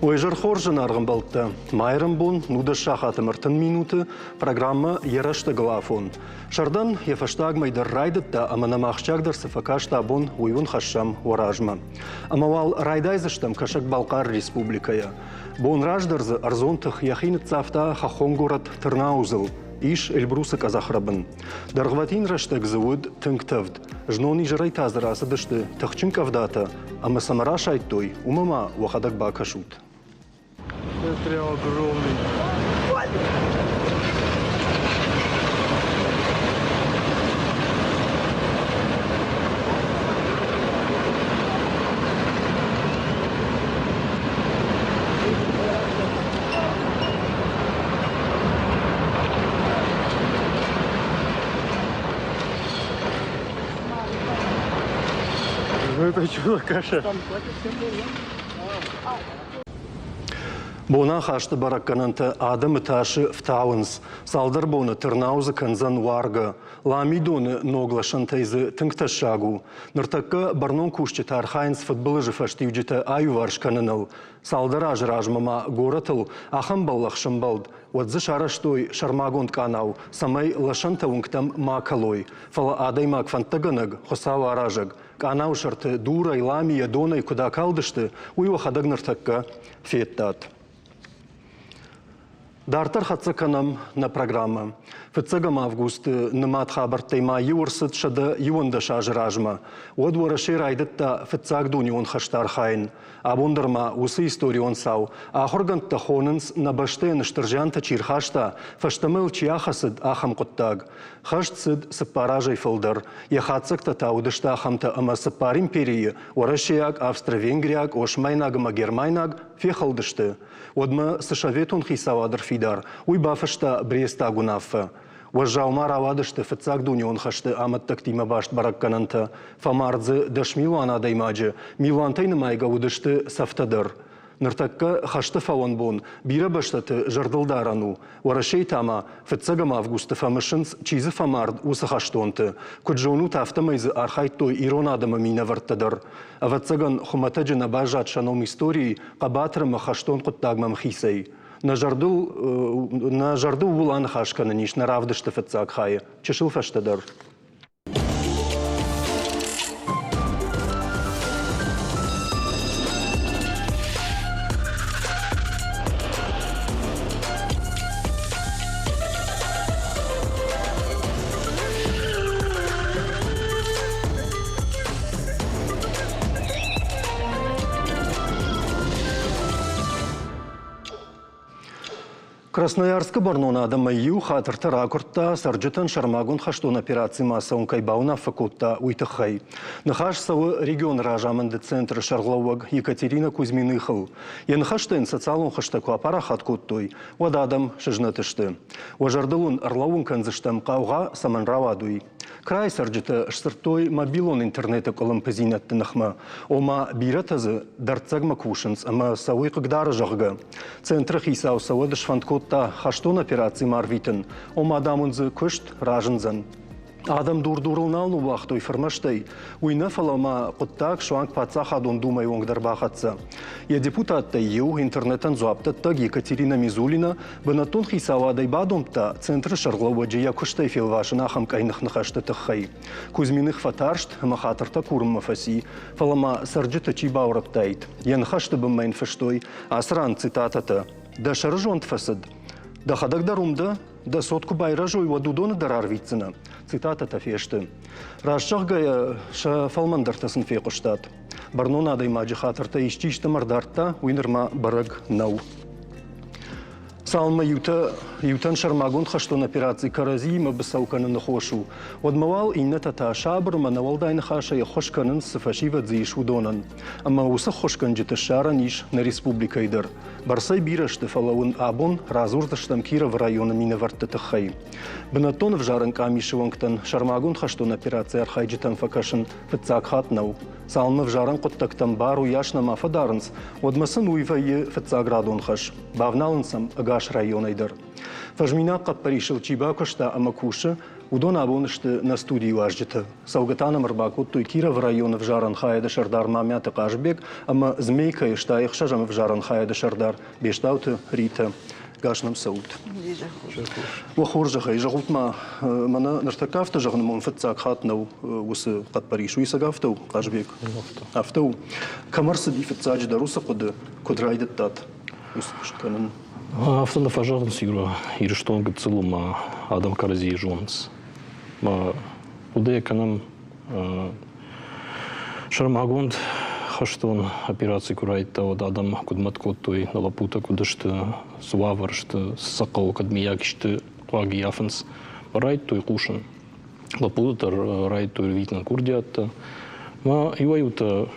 Уе зӕр хорз, зынаргъ ӕмбӕлттӕ! Майрӕмбон, 19 сахаты 30 минуты, программӕ «Йӕ рӕстӕгыл афон». Сӕрдӕн йӕ фӕстаг мӕй дӕр райдыдта ӕмӕ нӕм ахсджиагдӕр цы фӕкаст абон, уый уын хӕссӕм уӕ размӕ. Ӕмӕ уал райдайдзыстӕм Кӕсӕг-Балхъары республикӕйӕ. Бон раздӕр дзы ӕрдзон тых йӕхи ныццавта хӕххон горӕт Тырнаузыл, ис Эльбрусы къӕдзӕхрӕбын. Дӕргъвӕтин рӕстӕг дзы уыд тынг тӕвд. Знон изӕрӕй та дзы рацыдысты тыхджын къӕвдатӕ ӕмӕ цӕмӕ расайдтой, уымӕ ма уӕхӕдӕг бакӕсут. Это огромный. Ну это чудо каша. Бонахасты бӕрӕггӕнӕнтӕ адӕмы тасы фтауынц. Цалдӕр боны Тырнаузы кӕндзӕн уаргӕ. Ламидоны ног лӕсӕнтӕй дзы тынг тӕссаг у. Ныртӕккӕ бӕрнон кусджытӕ архайынц фыдбылызы фӕстиуджытӕ аиуварс кӕныныл. Цалдӕр азы размӕ ма горӕтыл ахӕм бӕллӕх сӕмбӕлд, уӕд дзы сарӕзтой сӕрмагонд къанау, цӕмӕй лӕсӕнтӕ уынгтӕм ма кӕлой. Фӕлӕ адӕймаг фӕндтӕгӕнӕг, Хуыцау аразӕг, къанауы сӕрты дурӕй, ламийӕ, донӕй куыд акалдысты, уый уӕхӕдӕг ныртӕккӕ федтат. Дарддӕр хӕццӕ кӕнӕм нӕ программӕ. Фыццӕгӕм августы нымад хабӕрттӕй ма иу ӕрцыд 111 азы размӕ. Уӕд Уӕрӕсе райдыдта фыццаг дунеон хӕсты архайын. Абон дӕр ма уыцы историон цау ахуыргӕндтӕ хонынц, нӕ бӕстӕйӕн стыр зиантӕ чи рхаста, фӕстӕмӕ йыл чи ахӕцыд, ахӕм хъуыддаг. Хӕст цыд цыппар азӕй фылдӕр. Йӕ хатдзӕгтӕ та уыдысты ахӕмтӕ, ӕмӕ цыппар империйы – уӕрӕсейаг, австро-венгриаг, осмайнаг ӕмӕ гермайнаг – фехӕлдысты. Уӕдмӕ цы советон хицауад ӕрфидар, уый бафыста Брестаг уынаффӕ. Уӕззау ма рауадысты Фыццаг дунеон хӕсты амӕттӕгтимӕ баст бӕрӕггӕнӕнтӕ. Фӕмард дзы 10 милуан адӕймаджы, милуантӕй нымайгӕ уыдысты цӕфтӕ дӕр. Ныртӕккӕ хӕсты фӕуӕн бон бирӕ бӕстӕты зӕрдылдарӕн у. Уӕрӕсейы та ма фыццӕгӕм августы фӕмысынц, чи дзы фӕмард, уыцы хӕстонты. Куыд зонут, афтӕмӕй дзы архайдтой ирон адӕмы минӕвӕрттӕ дӕр. Ӕвӕццӕгӕн, хуымӕтӕджы нӕ баззад сӕ ном историйы, хъӕбатыр ӕмӕ хӕстон хъуыддагмӕ ӕмхицӕй. Нӕ зӕрдыл, нӕ зӕрды ууыл аныхас кӕнын ис нӕ равдысты фыццаг хайы, чысыл фӕстӕдӕр. Красноярскы бӕрнон адӕмӕй иу хатыртӕ ракуырдта, цӕрджытӕн сӕрмагонд хӕстон операцимӕ ацӕуын кӕй бауынаффӕ кодта, уый тыххӕй. Ныхас цӕуы регионы разамынды центры сӕргълӕууӕг Екатерина Кузьминыхыл. Йӕ ныхӕстӕ йын социалон хызтӕ куы апарахат кодтой, уӕд адӕм сызнӕт сты. Уӕ зӕрдыл уын ӕрлӕууын кӕндзыстӕм, хъаугъа цӕмӕн рауад, уый. Крайы цӕрджытӕ сдзырдтой мобилон интернеты къуылымпыдзинӕдты ныхмӕ, ома бирӕтӕ дзы дӕрддзӕгмӕ кусынц ӕмӕ сӕ уый хъыгдары, зӕгъгӕ. Центры хицау сӕ уӕд сфӕнд кодта хӕстон операцимӕ арвитын, ома, дам, уын дзы куыст разындзӕн. Адӕм дур-дурыл нал ныууагътой фырмӕстӕй, уый нӕ, фӕлӕ ма хъуыддаг суанг паддзахадон думӕйы онг дӕр бахӕццӕ. Йӕ депутаттӕй иу, интернетӕн дзуапдӕттӕг Екатерина Мизулина, бынӕттон хицауадӕй бадомдта центры сӕргълӕууӕджы йӕ куыстӕй фелвасын ахӕм къӕйных ныхӕсты тыххӕй. Кузьминых фӕтарст ӕмӕ хатыртӕ курынмӕ фӕци, фӕлӕ ма цӕрджыты чи баурӕдтаид. Йӕ ныхӕсты бынмӕ йын фыстой ацы ран цитатӕтӕ: «Дӕ сӕрызонд фӕцыд? Дӕхӕдӕг дӕр уым дӕ? Дӕ цот куы байрӕзой, уӕд уыдоны дӕр арвитдзынӕ?» Цитатӕтӕ фесты. Раст зӕгъгӕйӕ, сӕ фӕлмӕндӕртӕ сын фехъуыстат. Бӕрнон адӕймаджы хатыртӕ исчи истӕмӕ ӕрдардта, уый нырма бӕрӕг нӕу. Цалынмӕ иутӕ, иутӕн сӕрмагонд хӕстон операци кӕрӕдзиимӕ быцӕу кӕныны хос у, уӕдмӕ уал иннӕтӕ та сабыр ӕмӕ нӕуӕлдай ныхасӕй ӕххуыс кӕнынц, цы фӕсивӕд дзы ис, уыдонӕн. Ӕмӕ уыцы ххуысгӕнджыты ссарӕн ис нӕ республикӕйы дӕр. Бӕрцӕй бирӕ сты, фӕлӕ уын абон радзурдзыстӕм Кировы районы минӕвӕртты тыххӕй. Бынӕттон ӕвзарӕн къамисы уӕнгтӕн сӕрмагонд хӕстон операцийы архайджытӕм фӕкӕсын фыццаг хатт нӕу. Цалынмӕ ӕвзарӕн хъуыддӕгтӕм бар уыйас нӕма фӕдарынц, уӕдмӕ сын уый вӕййы фыццаградон хӕс. Бавналынц сӕм ӕгас. Ӕгас районӕй дӕр. Фӕзминаг хъӕппӕрисыл чи бакуыста ӕмӕ кусы, уыдон абон сты нӕ студийы уазджытӕ. Цӕугӕ та нӕм ӕрбакодтой Кировы районы ӕвзарӕн хайады сӕрдар Мамиаты Хъазбег ӕмӕ Змейкӕйы стай ӕхсӕзӕм ӕвзарӕн хайады сӕрдар Бестауты Ритӕ. Гас нӕм цӕут. Уӕ хорзӕхӕй, зӕгъут ма, мӕнӕ ныртӕккӕ афтӕ зӕгъын мон фыццаг хатт нӕу уыцы хъӕппӕрис. Уый цӕг афтӕ у, Хъазбег? Афтӕ у. Кӕм ӕрцыди фыццаджыдӕр уыцы хъуыды, куыд райдыдтат уыцы куыст кӕнын? Афтӕ нӕ фӕзӕгъынц, Юра, Ирыстон гыццыл у ма адӕм кӕрӕдзийы зонынц. Ма хъуыды кӕнӕм сӕрмагонд хӕстон операци куы райдыдта, уӕд адӕм куыд мӕт кодтой, нӕ лӕппутӕ куыд сты, цы уавӕр сты, цы сӕ хъӕуы, кӕд миййаг исты хъуаг ййафынц. Райдыдтой хъусын. Лӕппутӕ дӕр райдыдтой ӕрвитын курдиӕттӕ. Ма иуӕй-иутӕ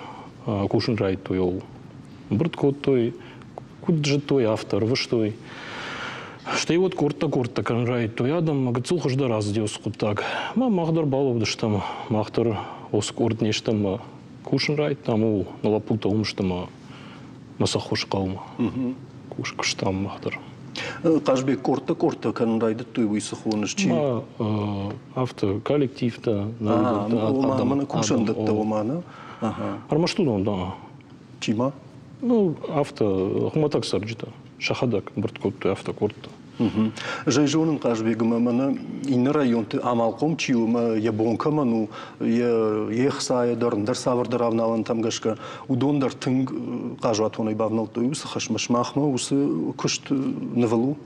кусын райдыдтой ууыл. Ӕмбырд кодтой, куыд зыдтой, афтӕ ӕрвыстой. Стӕй уӕд къордтӕ-къордтӕ кӕнын райдыдтой адӕм, гыццыл хуыздӕр ацыди уыцы хъуыддаг. Ма мах дӕр балӕудыстӕм, мах дӕр уыцы къорд не стӕм ӕмӕ кусын райдыдтам ууыл. Нӕ лӕппутӕ уым сты ӕмӕ мӕ сӕ ххуыс хъӕуы. Куыстам мах дӕр. Хъазбег, къордтӕ-къордтӕ кӕнын райдыдтой, уый цы хоныс? Чи? Афтӕ, коллективтӕ. Ома, кусӕндӕттӕ, ома, нӕ? Ӕрмӕст уыдон, да. Чи ма? Ну, афтӕ, хуымӕтӕг цӕрджытӕ сӕхӕдӕг ӕмбырд кодтой афтӕ къордтӕ. Зӕй зонын Хъазбегмӕ мӕнӕ иннӕ районты амалхъом чи у ӕмӕ йӕ бон кӕмӕн у, йе хцайӕ дӕр, ӕндӕр цавӕрдӕр авналӕнтӕм гӕсгӕ, уыдон дӕр тынг хъазуатонӕй бавнӕлдтой уыцы хӕсмӕ. Сымахмӕ уыцы куыст нывыл у?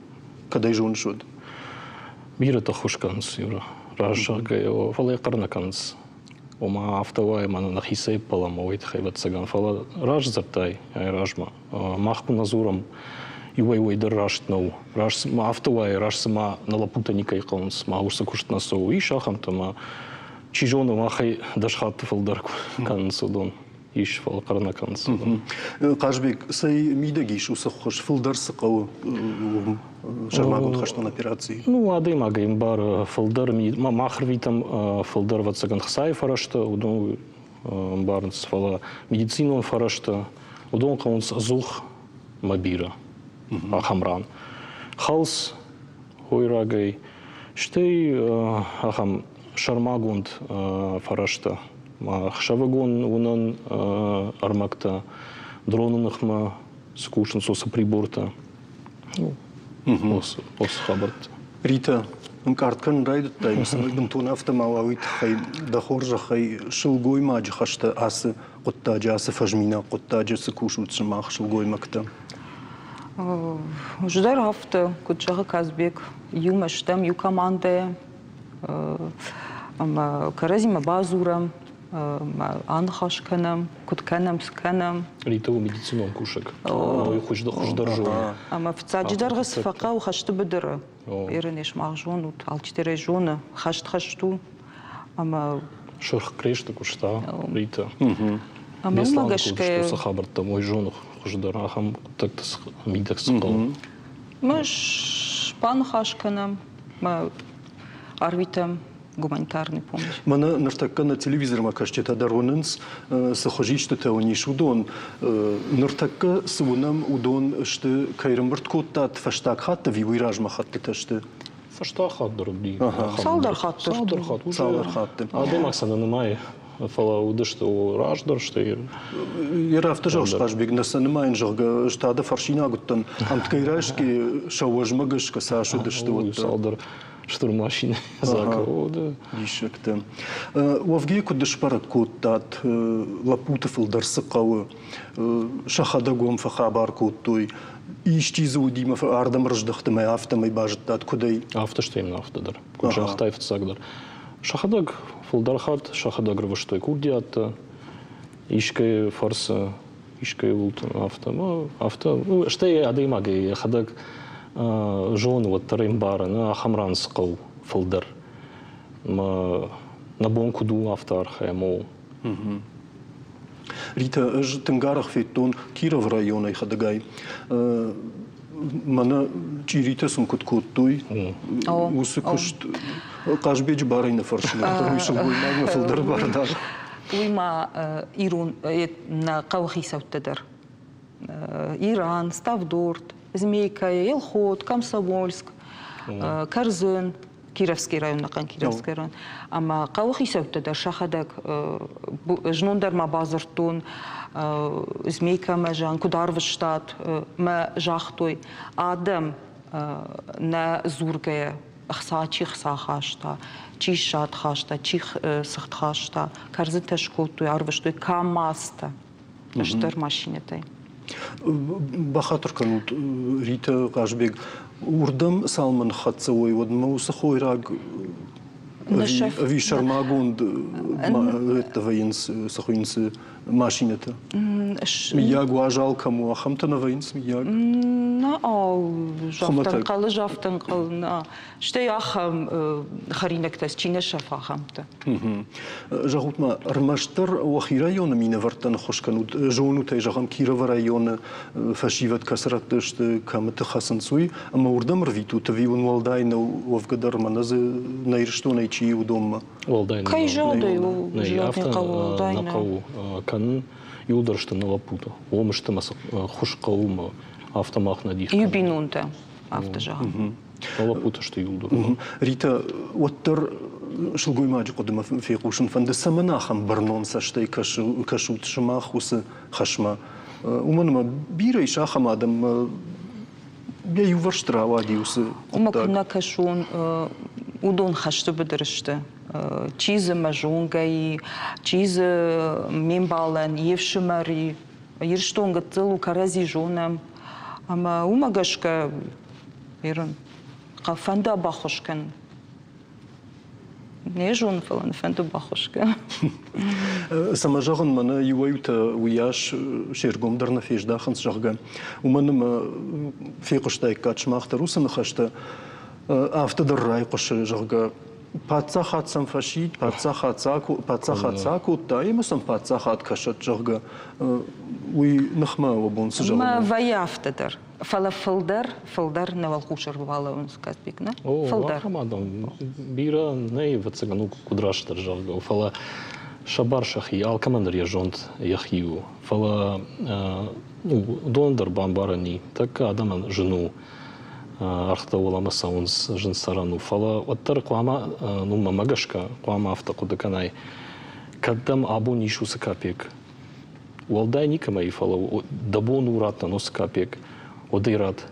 Кӕд ӕй зоныс, уӕд? Бирӕтӕ ххуыс кӕнынц, Юра, раст зӕгъгӕйӕ, фӕлӕ йӕ хъӕр нӕ кӕнынц. Ома афтӕ уайы, мӕнӕ нӕхицӕй ӕппӕлӕм, уый тыххӕй, ӕвӕццӕгӕн, фӕлӕ раст дзырдтай размӕ. Мах куы нӕ дзурӕм, иуӕй-иуӕй дӕр раст нӕу. Раст цыма афтӕ уайы, раст цыма нӕ лӕппутӕ никӕй хъӕуынц, ма уыцы куыст нӕ цӕуы. Ис ахӕмтӕ, ма чи зоны, махӕй 10 хатты фылдӕр кӕнынц уыдон. Ис, фӕлӕ хъӕр нӕ кӕнынц уыдон. Хъазбег, цӕй мидӕг ис уыцы ххуыс? Фылдӕр цы хъӕуы уым сӕрмагонд хӕстон операцийы? Ну, адӕймагӕй ӕмбары фылдӕр, мах ӕрвитӕм фылдӕр, ӕвӕццӕгӕн, хцайы фӕрӕзтӕ, уыдон ӕмбарынц, фӕлӕ медицинон фӕрӕзтӕ, уыдон хъӕуынц ӕдзух мӕ бирӕ ахӕм ран. Хӕлц хойрагӕй, стӕй ахӕм сӕрмагонд фӕрӕзтӕ, ӕхсӕвыгон уынӕн ӕрмӕгтӕ, дроны ныхмӕ цы кусынц, уыцы прибортӕ. Уыцы хабӕрттӕ. Ритӕ, ӕнкъард кӕнын райдыдтай, цӕмӕй бынтон афтӕ ма уа, уый тыххӕй дӕ хорзӕхӕй сылгоймаджы хӕстӕ ацы хъуыддаджы, ацы фӕзминаг хъуыддаджы цы кусут сымах, сылгоймӕгтӕ? Хуыздӕр афтӕ, куыд зӕгъы Казбек, иумӕ стӕм, иу командӕйӕ ӕмӕ кӕрӕдзимӕ бадзурӕм, аныхас кӕнӕм, куыд кӕнӕм, цы кӕнӕм. Рита у медицинон кусӕг. Уый хуыздӕр зоны. Ӕмӕ фыццаджыдӕр цы фӕхъӕуы хӕсты быдыры. Ерын сымах зонут, алчидӕр ӕй зоны, хӕст хӕст у. Ӕмӕ Сырх Кресты куыста Рита. Ӕмӕ уымӕ гӕсгӕ уыцы хабӕрттӕм уый зоны хуыздӕр ахӕм хъуыддӕгты мидӕг цы хъӕуы. Мы баныхас кӕнӕм, мы арвитӕм гуманитарный помощь. Мӕнӕ ныртӕккӕ нӕ телевизормӕ кӕсджытӕ дӕр уынынц, цы хуызистытӕ уын ис, уыдон. Ныртӕккӕ цы уынӕм, уыдон сты, кӕй рымбырд кодтат фӕстаг хатт ӕви уый размӕ хӕттытӕ сты? Фӕстаг хатт дӕр уыди. Цалдӕр хатты. Цалдӕр хатт. Цалдӕр хатты. Адӕймаг сӕ нӕ нымайы, фӕлӕ уыдысты раздӕр стӕй. Йӕ афтӕ зӕгъыс, Хъазбег, нӕ сӕ нымайын, зӕгъгӕ, ӕз та дӕ фӕрсинаг уыдтӕн. Ӕмткӕй райсгӕ сӕ уӕзмӕ гӕсгӕ цас уыдысты, уӕддӕр. Цалдӕр стыр машинӕ дзаг. Диссӕгтӕ. Уӕвгӕ куыд сбӕрӕг кодтат, лӕппуты фылдӕр цы хъӕуы? Сӕхӕдӕг уӕм фӕхабар кодтой? Исчи дзы уыди мӕ ардӕм рыздӕхт ӕмӕ афтӕмӕй базыдтат, куыдӕй? Афтӕ стӕй мын афтӕ дӕр. Куыд загътай фыццаг дӕр. Сӕхӕдӕг фылдӕр хатт сӕхӕдӕг рвыстой курдиӕттӕ, искӕй фӕрцы, искӕй уылты афтӕ. Афтӕ, стӕй адӕймагӕй йӕхӕдӕг зоны, уӕддӕр ӕмбары, ахӕм ран цы хъӕуы фылдӕр. Нӕ бон куыд у, афтӕ архайӕм ууыл. Ритӕ, ӕз тынг арӕх федтон Кировы районӕй хӕдӕгай. Мӕнӕ чъиритӕ сын куыд кодтой, уыцы куыст Хъазбеджы барӕй нӕ фӕрсын, уый сылгоймагмӕ фылдӕр бар дары. Уый ма ирон нӕ хъӕуы хицӕуттӕ дӕр. Иран, Ставдорт. Змейкӕйӕ, Елхот, Комсомольск, Кӕрдзын, Кировский район, ӕнӕхъӕн Кировский район. Ӕмӕ хъӕуы хицӕуттӕ дӕр сӕхӕдӕг знон дӕр ма бадзырдтон Змейкӕмӕ, зӕгъын, куыд арвыстат, мӕ загътой, адӕм нӕ дзургӕйӕ ӕхца чи хца хаста, чи ссад хаста, чи цыхт хаста, кӕрдзынтӕ скодтой, арвыстой КАМАЗтӕ стыр машинӕтӕй. Бахатыр кӕнут, Рита Хъазбег, уырдӕм цалынмӕ ныххӕццӕ уой, уӕдмӕ уыцы хойраг ӕви сӕрмагонд вӕййынц, цы хуыйынц, машинӕтӕ? Мыййаг уазал кӕм у, ахӕмтӕ нӕ вӕййынц, мыййаг? Нӕ, завтӕнхъӕлы, завтӕнхъӕл, нӕ. Стӕй ахӕм хӕринӕгтӕ чи нӕ сӕфы, ахӕмтӕ. Зӕгъут-ма, ӕрмӕстдӕр уӕхи районы минӕвӕрттӕн ӕххуыс кӕнут? Зонут ӕй, зӕгъӕм, Кировы районы фӕсивӕд кӕцы рӕтты сты, кӕмыты хӕцынц, уый, ӕмӕ уырдӕм ӕрвитут ӕви уын уӕлдай нӕу уӕвгӕ дӕр мӕнӕ дзы нӕ Ирыстонӕй чи и, уыдонмӕ? Уӕлдай Кӕй зӕгъдӕй, нӕ, афтӕ нӕ хъӕуы кӕнын. Иуылдӕр сты нӕ лӕппутӕ. Уым сты мӕ хус хъӕуы мӕ афтӕ мах нӕ дих Иу бинонтӕ, афтӕ зӕгъӕм. Нӕ лӕппутӕ сты иуылдӕр. Рита, уӕддӕр сылгоймаджы хъуыдымӕ фехъусын фӕнды, цӕмӕн ахӕм бӕрнон цӕстӕй кӕсут сымах уыцы хӕсмӕ? Уымӕн ӕмӕ бирӕ ис ахӕм адӕм, йӕ иувӕрсты рауади уыцы Уымӕ куы нӕ кӕсон, уыдон хӕсты быдыры сты. Чи дзы мӕ зонгӕ и, чи дзы ме мбалӕн йе фсымӕр и. Ирыстон гыццыл у, кӕрӕдзи зонӕм. Ӕмӕ уымӕ гӕсгӕ Ирын фӕнда баххуыс кӕнын. Не зонын, фӕлӕ нӕ фӕнды баххуыс кӕнын. Цӕмӕ зӕгъын, мӕнӕ иуӕй-иутӕ уыйас се ргом дӕр нӕ фездахынц, зӕгъгӕ. Уымӕн ӕмӕ фехъуыстаиккат сымах дӕр уыцы ныхӕстӕ. Афтӕ дӕр райхъуысы, зӕгъгӕ, паддзахад сӕм фӕсидт, паддзахад сӕ акодта, ӕмӕ сӕм паддзахад кӕсӕд, зӕгъгӕ, уый ныхмӕ уӕ бон цы зӕгъын у? Вӕййы афтӕ дӕр. Фӕлӕ фылдӕр, фылдӕр нӕ уӕлхъус ӕрбалӕууынц Казбек, нӕ? О, фылдӕр. Ахӕм адӕм бирӕ нӕй, ӕвӕццӕгӕн, у куыд растдӕр, зӕгъгӕ, фӕлӕ сӕ бар сӕхи, алкӕмӕн дӕр йӕ зонд йӕхи у. Фӕлӕ ну, уыдон дӕр бамбарӕн и, тӕккӕ адӕмӕн зын у, ӕргътӕ уӕлӕмӕ цӕуынц, зын цӕрӕн у. Фӕлӕ уӕддӕр хъуамӕ, ну, мӕмӕ гӕсгӕ, хъуамӕ афтӕ хъуыды кӕнай, кӕд дӕм абон ис уыцы капек, Уӕлдай никӕмӕй, фӕлӕ дӕ бон у раттӕн уыцы капек, уӕд ӕй ратт.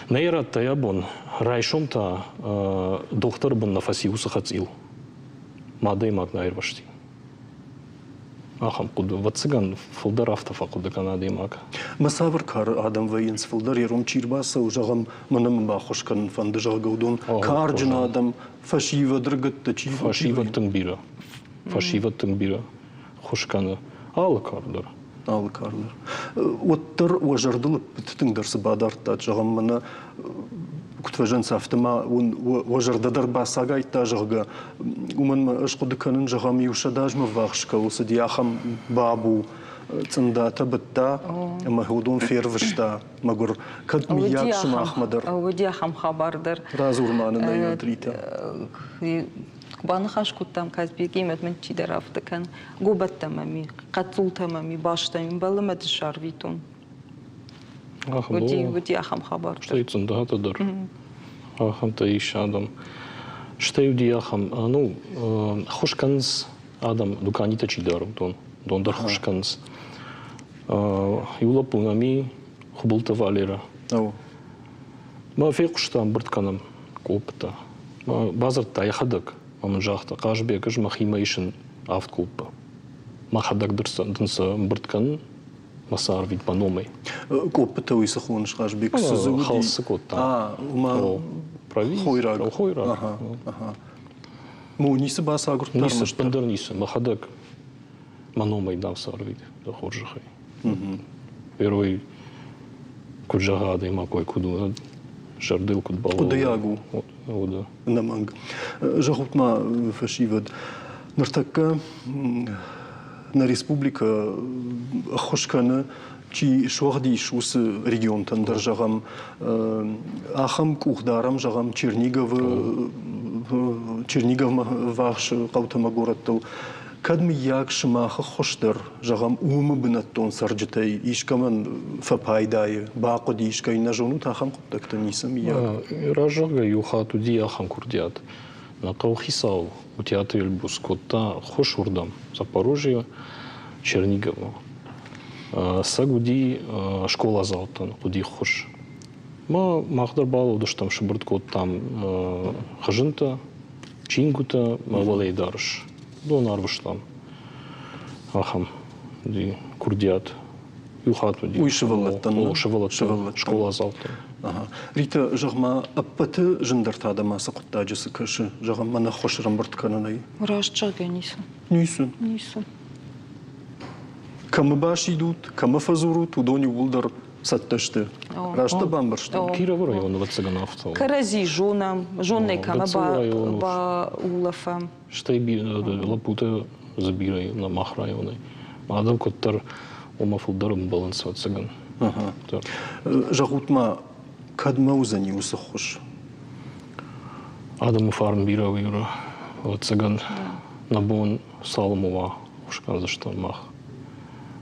Нӕ йӕ радтай абон, райсом та дохтыры бын нӕ фӕци уыцы хӕцъил. Мӕ адӕймаг нӕ аирвӕзти. Ахӕм хъуыды, ӕвӕццӕгӕн, фылдӕр афтӕ фӕхъуыды кӕны адӕймаг. Мӕ цавӕр кары адӕм вӕййынц фылдӕр, ирон чи рбацӕуы, зӕгъӕм, мӕнӕ мын баххуыс кӕнын фӕнды, зӕгъгӕ, уыдон карджын адӕм, фӕсивӕд, рыгӕттӕ чи Фӕсивӕд тынг бирӕ. Фӕсивӕд тынг бирӕ. Ххуыс кӕны алы кар дӕр. Алы кар дӕр. Уӕддӕр уӕ зӕрдыл тынгдӕр цы бадардтат, зӕгъӕм, мӕнӕ куыд фӕзӕнц, афтӕ ма уын уӕ зӕрдӕ дӕр бацагайдта, зӕгъгӕ, уымӕн ма ӕз хъуыды кӕнын, зӕгъӕм, иу сӕдӕазмӕ ввахс кӕуыл цыди, ахӕм бабу цъындатӕ быдта ӕмӕ уыдон фервыста, мӕгуыр, кӕд мыййаг сымахмӕ дӕр. Уыди ахӕм хабар дӕр. Радзур ма нын ӕй, Рита. Куы баныхас кодтам Казбекимӕ, мын чидӕр афтӕ кӕн, гобӕттӕ мӕм и, хъӕццултӕ мӕм и, бӕстӕ мын бӕллы мӕ дыс арвитон. Уыди, уыди ахӕм хабар. Стӕй цъындатӕ дӕр. Ахӕмтӕ ис адӕм. Стӕй уыди ахӕм, ну, ӕххуыс кӕнынц адӕм, дуканитӕ чи дары, уыдон. Уыдон дӕр ӕххуыс кӕнынц. Иу лӕппу нӕм и, Хуыбылты Валерӕ. Мӕ фехъуыста, ӕмбырд кӕнӕм къоппытӕ. Бадзырдта йӕхӕдӕг ӕмӕ мын загъта, Хъазбег, ӕз мӕхимӕ исын авд къоппы. Мӕхӕдӕг дын сӕ ӕмбырд кӕнын, мӕ сӕ арвит мӕ номӕй. Къоппытӕ уый цы хоныс, Хъазбег? Цы дзы уыди? Хӕлц цы кодта. А, уымӕ хойраг. Хойраг. Мо ницы бацагуырдта? Ницы, ӕппындӕр ницы. Мӕхӕдӕг мӕ номӕй дам сӕ арвит, дӕ хорзӕхӕй. Первый куыд зӕгъа адӕймаг, ой, куыд у, зӕрдыл куыд балӕууа. Хъуыдыйаг у. Уыды. Ӕнӕмӕнг. Зӕгъут ма, фӕсивӕд, ныртӕккӕ нӕ республикӕ ӕххуыс кӕны, чи суӕгъд ис, уыцы регионтӕн дӕр, зӕгъӕм, ахӕм къухдарӕм, зӕгъӕм, Черниговы, Черниговмӕ ввахс хъӕутӕ ӕмӕ горӕттыл. Кӕд, мыййаг, сымах ӕххуыс дӕр, зӕгъӕм, уымы бынӕттон цӕрджытӕй искӕмӕн фӕпайдайы, бахъуыди искӕй, нӕ зонут ахӕм хъуыддӕгтӕ ницы, мыййаг? Разӕгъгӕ иу хатт уыди ахӕм курдиат. Нӕ хъӕуыхицау Утиаты Эльбрус кодта ххуыс уырдӕм, Запорожье, Черниговмӕ. Цӕг уыди скъоладзаутӕн хъуыди ххуыс. Мӕ мах дӕр балӕудыстӕм, сыбыртт кодтам хызынтӕ, чингуытӕ мӕ уӕлейы дарыс. Дон арвыстам. Ахӕм уыди курдиат. Иу хатт уыди. Уый сывӕллӕттӕн? О, сывӕллӕттӕн, скъоладзаутӕн. Рита, зӕгъ-ма, ӕппӕты зындӕр та дӕм ацы хъуыддаджы цы кӕсы? Зӕгъӕм, мӕн ӕххуыс ӕрӕмбырд кӕнынӕй. Раст зӕгъгӕ, ницы. Ницы? Ницы. Кӕмӕ басидут, кӕмӕ фӕдзурут, уыдон иууылдӕр цӕттӕ сты. Раст дӕ бамбӕрстон? Кировы районы, ӕвӕццӕгӕн, афтӕ у. Кӕрӕдзи зонӕм, зоннӕй кӕмӕ баулӕфӕм. Стӕй лӕппутӕ дзы бирӕ нӕ мах районӕй. Адӕм куыддӕр уымӕ фылдӕр ӕмбӕлынц, ӕвӕццӕгӕн. Зӕгъут-ма, кӕдмӕ уыдзӕни уыцы ххуыс? Адӕмы фарн бирӕ у, Юра. Ӕвӕццӕгӕн, нӕ бон цалынмӕ уа, скӕндзыстӕм мах.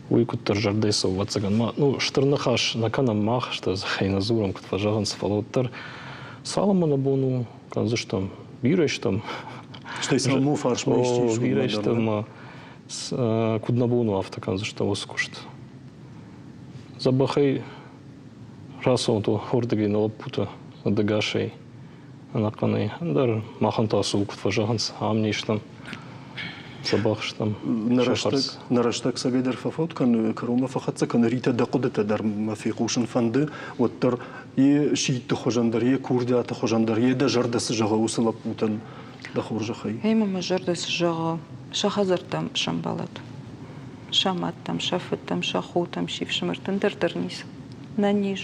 Уый куыддӕр зӕрдӕ цӕуы, ӕвӕццӕгӕн ма, ну, стыр ныхас нӕ кӕнӕм мах, стыр дзыхӕй нӕ дзурӕм, куыд фӕзӕгъынц, фӕлӕ уӕддӕр цалынмӕ нӕ бон у, кӕндзыстӕм. Бирӕ стӕм. Стӕй сӕм фарсмӕ исчи ис? Бирӕ стӕм ма. Куыд нӕ бон у, афтӕ кӕндзыстӕм уыцы куыст. Дзӕбӕхӕй рацӕуӕнт уырдыгӕй нӕ лӕппутӕ ӕдӕгасӕй. Ӕнӕхъӕнӕй ӕндӕр махӕн та цы у, куыд фӕзӕгъынц, ам не стӕм, дзӕбӕх стӕм. Нӕ рӕстӕг цӕгӕйдӕр фӕфӕуд кӕны, кӕронмӕ фӕхӕццӕ кӕны, Ритӕ, дӕ хъуыдытӕ дӕр мӕ фехъусын фӕнды, уӕддӕр йе сидты хуызӕн дӕр, йе курдиаты хуызӕн дӕр, йе дӕ зӕрдӕ цы зӕгъы уыцы лӕппутӕн дӕ хорзӕхӕй. Ӕмӕ мӕ зӕрдӕ цы зӕгъы, сӕ хӕдзӕрттӕм сӕмбӕлӕд. Сӕ мӕдтӕм, сӕ фыдтӕм, сӕ хотӕм, се фсымӕртӕм дӕр дӕр ницы. Нӕ низ.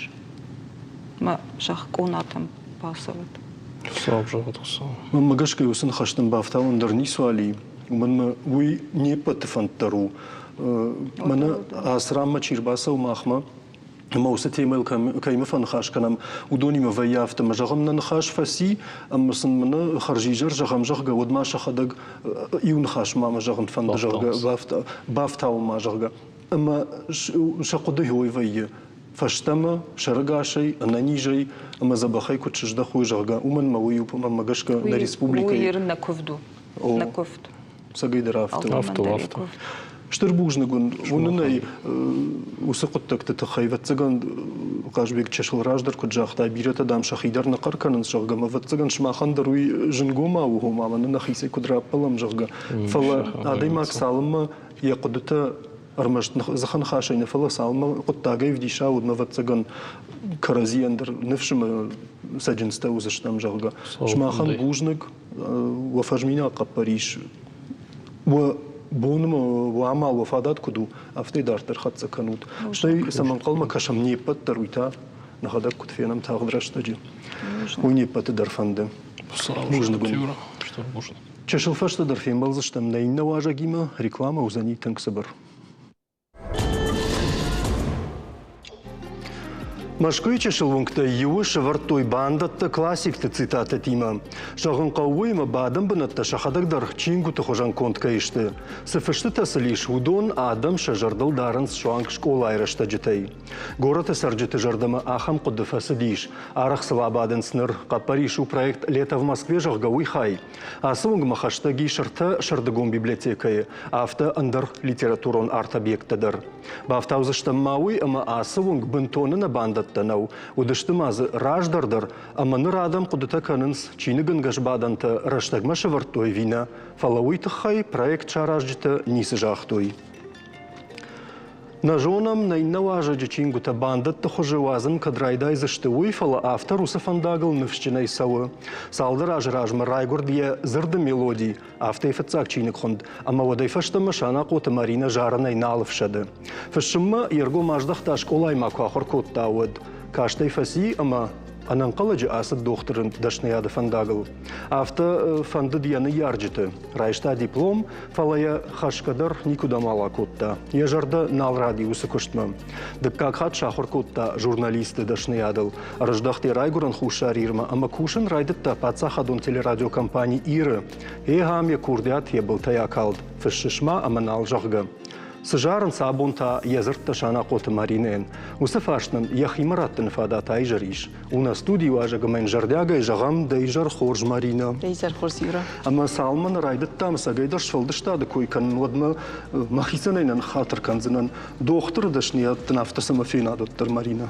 Мӕ зӕхх къонатӕм бацӕуӕд. Хуыцау зӕгъӕд, Хуыцау. Мӕнмӕ гӕсгӕ уыцы ныхӕстӕн бафтауӕн дӕр ницуал и, уымӕн мӕ уый не ппӕты фӕнд дӕр у. Мӕнӕ ацы ранмӕ чи рбацӕуы махмӕ, ӕмӕ уыцы темӕйыл кӕимӕ фӕныхас кӕнӕм, уыдонимӕ вӕййы афтӕ, ӕмӕ зӕгъӕм, нӕ ныхас фӕци, ӕмӕ сын мӕнӕ хӕрзизӕр зӕгъӕм, зӕгъгӕ, уӕд ма сӕхӕдӕг иу ныхас ма мӕ зӕгъын фӕнды, зӕгъгӕ, бафтауын ма, зӕгъгӕ. Ӕмӕ сӕ хъуыды ой вӕййы, фӕстӕмӕ, сӕрӕгасӕй, ӕнӕнизӕй ӕмӕ дзӕбӕхӕй куыд сыздӕхой, зӕгъгӕ, уымӕн мӕ уый у, мӕнмӕ гӕсгӕ, нӕ республикӕйы... Уый нӕ куывд у. Нӕ куывд. Цӕгӕйдӕр афтӕ. Афтӕ, афтӕ. Стыр бузныг уын. Уынын ӕй, уыцы хъуыддӕгты тыххӕй, ӕвӕццӕгӕн, Хъазбег чысыл раздӕр куыд загъта, бирӕтӕ, дам, сӕхи дӕр нӕ хъӕр кӕнынц, зӕгъгӕ, ӕмӕ, ӕвӕццӕгӕн, сымахӕн дӕр уый зынгомау у, ома, мӕнӕ нӕхицӕй куыд раппӕлӕм, зӕгъгӕ. Фӕлӕ адӕймаг цалынмӕ йӕ хъуыдытӕ ӕрмӕст дзыхыныхасӕй нӕ, фӕлӕ цалынмӕ хъуыддагӕй ӕвдиса, уӕдмӕ, ӕвӕццӕгӕн, кӕрӕдзийӕн дӕр ныфс ӕмӕ цӕджындзтӕ уыдзыстӕм, зӕгъгӕ. Сымахӕн бузныг, уӕ фӕзминаг хъӕппӕрис уӕ бонмӕ, уӕ амал, уӕ фадат куыд у, афтӕ дарддӕр хӕццӕ кӕнут. Стӕй цӕмӕ ӕнхъӕлмӕ кӕсӕм не ппӕт дӕр, уый та нӕхӕдӕг куыд фенӕм тагъд рӕстӕджы. Уый не ппӕты дӕр фӕнды. Бузныг уын. Чысыл фӕстӕдӕр фембӕлдзыстӕм нӕ иннӕ уазӕгимӕ, рекламӕ уыдзӕни тынг цыбыр. Мӕскуыйы чысыл уынгтӕй иуы сӕвӕрдтой бандӕттӕ классикты цитатӕтимӕ. Зӕгъын хъӕуы, уыимӕ бадӕн бынӕттӕ сӕхӕдӕг дӕр чингуыты хуызӕн конд кӕй сты. Цы фыстытӕ сыл ис, уыдон адӕм сӕ зӕрдыл дарынц суанг скъолайы рӕстӕджытӕй. Горӕты цӕрджыты зӕрдӕмӕ ахӕм хъуыды фӕцыдис. Арӕх сыл абадынц ныр. Хъӕппӕрис у проект «Лето в Москве», зӕгъгӕ, уый хай. Ацы уынгмӕ хӕстӕг ис ӕртӕ сӕрдыгон библиотекӕйы, афтӕ ӕндӕр литературон арт-объекттӕ дӕр. Бафтаудзыстӕм ма уый, ӕмӕ ацы уынг бынтон ӕнӕбандӕттӕ нӕу, уыдысты ма дзы раздӕр дӕр, ӕмӕ ныр адӕм хъуыдытӕ кӕнынц, чиныгӕнгӕс бадӕнтӕ рӕстӕгмӕ сӕвӕрдтой ӕви нӕ, фӕлӕ уый тыххӕй проект саразджытӕ ницы загътой. Нӕ зонӕм, нӕ иннӕ уазӕджы чингуытӕ бандӕтты хуызы уадзын кӕд райдайдзысты, уый, фӕлӕ автор уыцы фӕндагыл ныфсджынӕй цӕуы. Цалдӕр азы размӕ райгуырд йӕ дзырды мелоди, афтӕ фыццаг чиныг хуынд, ӕмӕ уӕдӕй фӕстӕмӕ Санахъоты Маринӕ зарынӕй нал ӕфсӕды. Фыссынмӕ йе ргом аздӕхта скъолайы ма куы ахуыр кодта, уӕд. Каст ӕй фӕци ӕмӕ. Ӕнӕнхъӕлӕджы ацыд дохтыры дӕсныйады фӕндагыл. Афтӕ фӕндыд йӕ ныййарджыты. Райста диплом, фӕлӕ йӕ хӕсгӕ дӕр никуыдӕм акодта. Йӕ зӕрдӕ нал ради уыцы куыстмӕ. Дыккаг хатт сахуыр кодта журналисты дӕсныйадыл. Ӕрыздӕхт йӕ райгуырӕн Хуссар Ирмӕ ӕмӕ кусын райдыдта паддзахадон телерадиокомпани «Ир-ы». Ехӕм йӕ курдиат йӕ былтӕй акалд, фыссыс ма ӕмӕ нал, зӕгъгӕ. Цы зарынц абон та йӕ дзырдтӕ Санахъоты Маринӕйӕн? Уыцы фарст нын йӕхимӕ раттыны фадат аизӕр ис. У нӕ студийы уазӕг ӕмӕ йын зӕрдиагӕй зӕгъӕм, дӕ изӕр хорз, Маринӕ. Дӕ изӕр хорз, Юра. Ӕмӕ цалынмӕ нӕ райдыдтам ӕцӕгӕйдӕр сфӕлдыстады кой кӕнын, уӕдмӕ мӕхицӕн ӕй нӕ ныххатыр кӕндзынӕн. Дохтыры дӕсныйад дын афтӕ цӕмӕ фенад уӕддӕр, Маринӕ?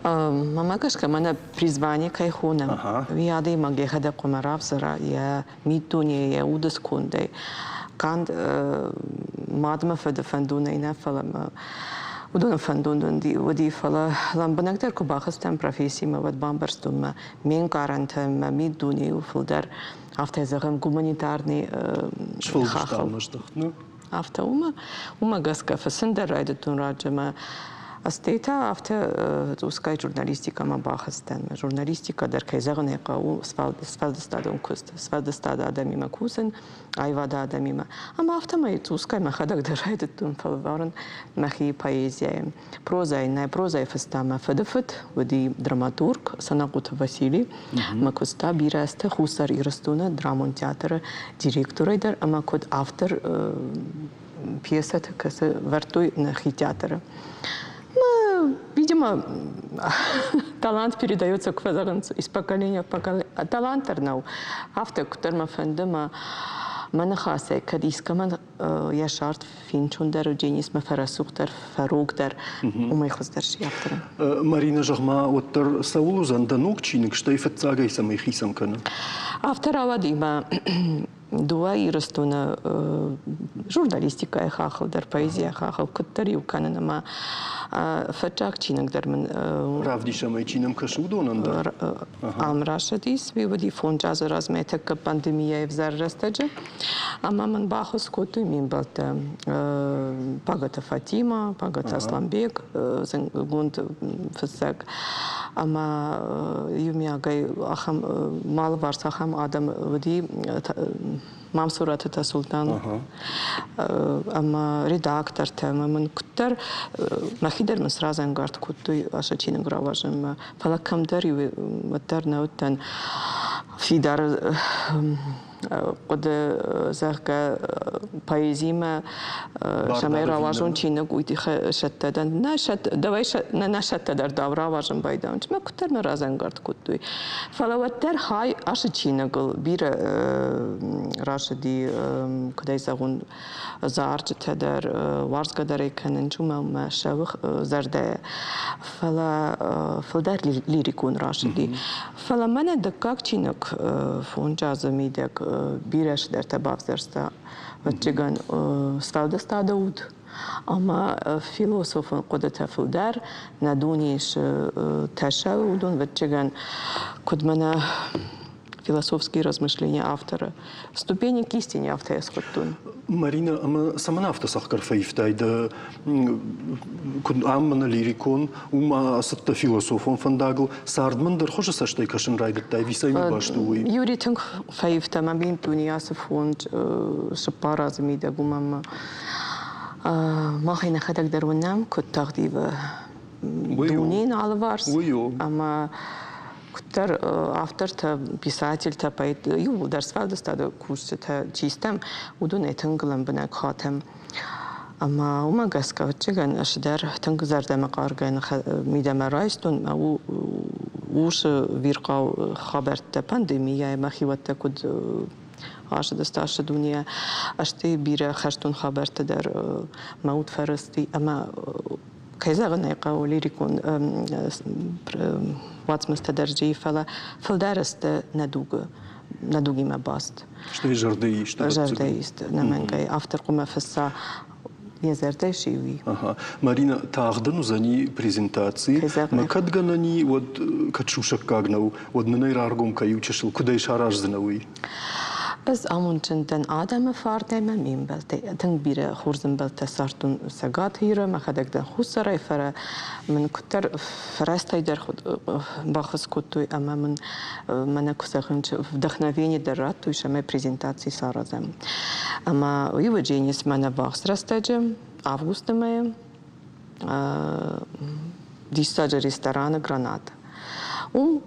Мӕнмӕ гӕсгӕ, мӕнӕ призвание кӕй хонӕм, уый адӕймаг йӕхӕдӕг хъуамӕ равзара йӕ миддунейы, йӕ уды скондӕй. Канд мадмӕ фыды фӕндонӕй нӕ, фӕлӕ мӕ уыдоны фӕндон уыди, фӕлӕ лӕмбынӕгдӕр куы бахызтӕн профессимӕ, уӕд бамбӕрстон мӕ ме нкъарӕнтӕ, мӕ миддунейы фылдӕр, афтӕ зӕгъӕм, гуманитарный хаххыл. Афтӕ уымӕ гӕсгӕ фыссын дӕр райдыдтон раджы ӕмӕ стӕй та афтӕ цъусгай журналистикӕмӕ бахызтӕн. Журналистикӕ дӕр, кӕй зӕгъын ӕй хъӕуы, сфӕлдыстадон куыст, сфӕлдыстады адӕмимӕ кусын, аивады адӕмимӕ. Ӕмӕ афтӕмӕй цъусгай мӕхӕдӕг дӕр райдыдтон фӕлварын мӕхи поэзияйы. Прозӕйы нӕ, прозӕйы фыста мӕ фыдыфыд, уыди драматург Санахъоты Васили. Мӕ куыста бирӕ азты Хуссар Ирыстоны драмон театры директорӕй дӕр ӕмӕ куыд автор пьесӕты, кӕцы вӕрдтой нӕхи театры. Видимо, талант передается, куы фӕзӕгъынц, из поколения в поколение. Талант дӕр нӕу. Афтӕ куыддӕр мӕ фӕнды, мӕ мӕ ныхасӕй кӕд искӕмӕн йӕ сӕрд фенчондӕр уыдзӕнис, мӕ фӕрӕсугъддӕр, фӕрогдӕр, уымӕй хуыздӕр сиафтыры. Марина, зӕгъ-ма, уӕддӕр цӕуыл уыдзӕн дӕ ног чиныг, стӕй фыццагӕй цӕмӕй хицӕн кӕны? Афтӕ рауади мӕ дыууӕ Ирыстоны журналистикӕйы хахыл дӕр, поэзийы хахыл куыддӕр иу кӕнын ӕмӕ фӕччаг чиныг дӕр мын Равдисӕм ӕй, чи нӕм кӕсы, уыдонӕн дӕр. Ам рацыдис, уый уыди фондз азы размӕ тӕккӕ пандемийӕйы ӕвзӕр рӕстӕджы. Ӕмӕ мын баххуыс кодтой ме мбӕлттӕ Пагӕты Фатимӕ, Пагӕты Асланбег, зындгонд фыссӕг. Ӕмӕ иумиагӕй ахӕм мӕ алыварс ахӕм адӕм уыди Мамсураты Тасултан ӕмӕ редактортӕ ӕмӕ мын куыддӕр мӕхи дӕр мын сразӕнгард кодтой ацы чиныг рауадзынмӕ. Фӕлӕ кӕмдӕр-иу уӕддӕр нӕ уыдтӕн фидар хъуыды, зӕгъгӕ, поэзимӕ цӕмӕй рауадзон чиныг, уый тыххӕй сӕттӕ дӕн. Нӕ, давай нӕ сӕттӕ дӕр дау рауадзын байдайон. Мӕ куыддӕр мӕ разӕнгард кодтой. Фӕлӕ уӕддӕр хай ацы чиныгыл бирӕ рацыди, куыд ӕй зӕгъон, зарджытӕ дӕр, уарзгӕ дӕр ӕй кӕнын, уымӕ мӕ сӕвых зӕрдӕйӕ. Фӕлӕ фылдӕр лирикон рацыди. Фӕлӕ мӕнӕ дыккаг чиныг фондз азы мидӕг бирӕ цыдӕртӕ бавзӕрста. Ӕвӕццӕгӕн, сфӕлдыстады уд ӕмӕ философон хъуыдытӕ фылдӕр нӕ дунейы цы тӕссаг, уыдон, ӕвӕццӕгӕн, куыд мӕнӕ философские размышления автора. Ступени к истине афтӕ йӕ схуыдтон. Марина, ӕмӕ цӕмӕн афтӕ цӕхгӕр фӕивтай дӕ куыд ам мӕнӕ лирикон, уым ацыдтӕ философон фӕндагыл, цард мын дӕр хуызы цӕстӕй кӕсын райдыдтай, ӕви цӕимӕ баст у уый? Юрий тынг фӕивта мӕ бинтуни ацы фонд цыппар азы мидӕг, уымӕн ӕмӕ мах ӕй нӕхӕдӕг дӕр уынӕм, куыд тагъд ивы дунейы алыварс ӕмӕ куыддӕр автортӕ, писательтӕ, поэт иууылдӕр сфӕлдыстады кусджытӕ чи стӕм, уыдонӕй тынг лӕмбынӕг хатӕм. Ӕмӕ уымӕ гӕсгӕ, ӕвӕццӕгӕн, ӕз дӕр тынг зӕрдӕмӕхъаргӕ мидӕмӕ райстон ӕмӕ уыцы вирхъау хабӕрттӕ пандемийӕйы мӕхиуӕттӕ куыд ацыдысты ацы дунейӕ, стӕй бирӕ хӕстон хабӕрттӕ дӕр мӕ уд фӕрысти ӕмӕ кӕй зӕгъын ӕй хъӕуы, лирикон уацмыстӕ дӕр джи, фӕлӕ фылдӕр сты нӕ дугы, нӕ дугимӕ баст. Стӕй зӕрдӕйы ист. Зӕрдӕйы ист, ӕнӕмӕнгӕй. Автор хъуамӕ фысса йӕ зӕрдӕ сиуи. Ага. Марина, тагъд ын уыдзӕни презентаци. Мӕ кӕд гӕнӕн и, уӕд кӕд сусӕггаг нӕу, уӕд нын ӕй раргом кӕ иу чысыл, куыд ӕй сараздзынӕ, уый? Ӕз амондджын дӕн адӕмы фарнӕй мӕ ме мбӕлттӕй. Тынг бирӕ хорз ӕмбӕлттӕ ссардтон Цӕгат Иры, мӕхӕдӕг дӕн Хуссарӕй, фӕлӕ мын куыддӕр фӕрӕзтӕй дӕр баххуыс кодтой ӕмӕ мын мӕнӕ куы зӕгъын, вдохновение дӕр радтой, цӕмӕй презентаци саразӕм. Ӕмӕ уый уыди мӕнӕ ввахс рӕстӕджы, августы мӕйы, диссаджы рестораны «Гранат». Уым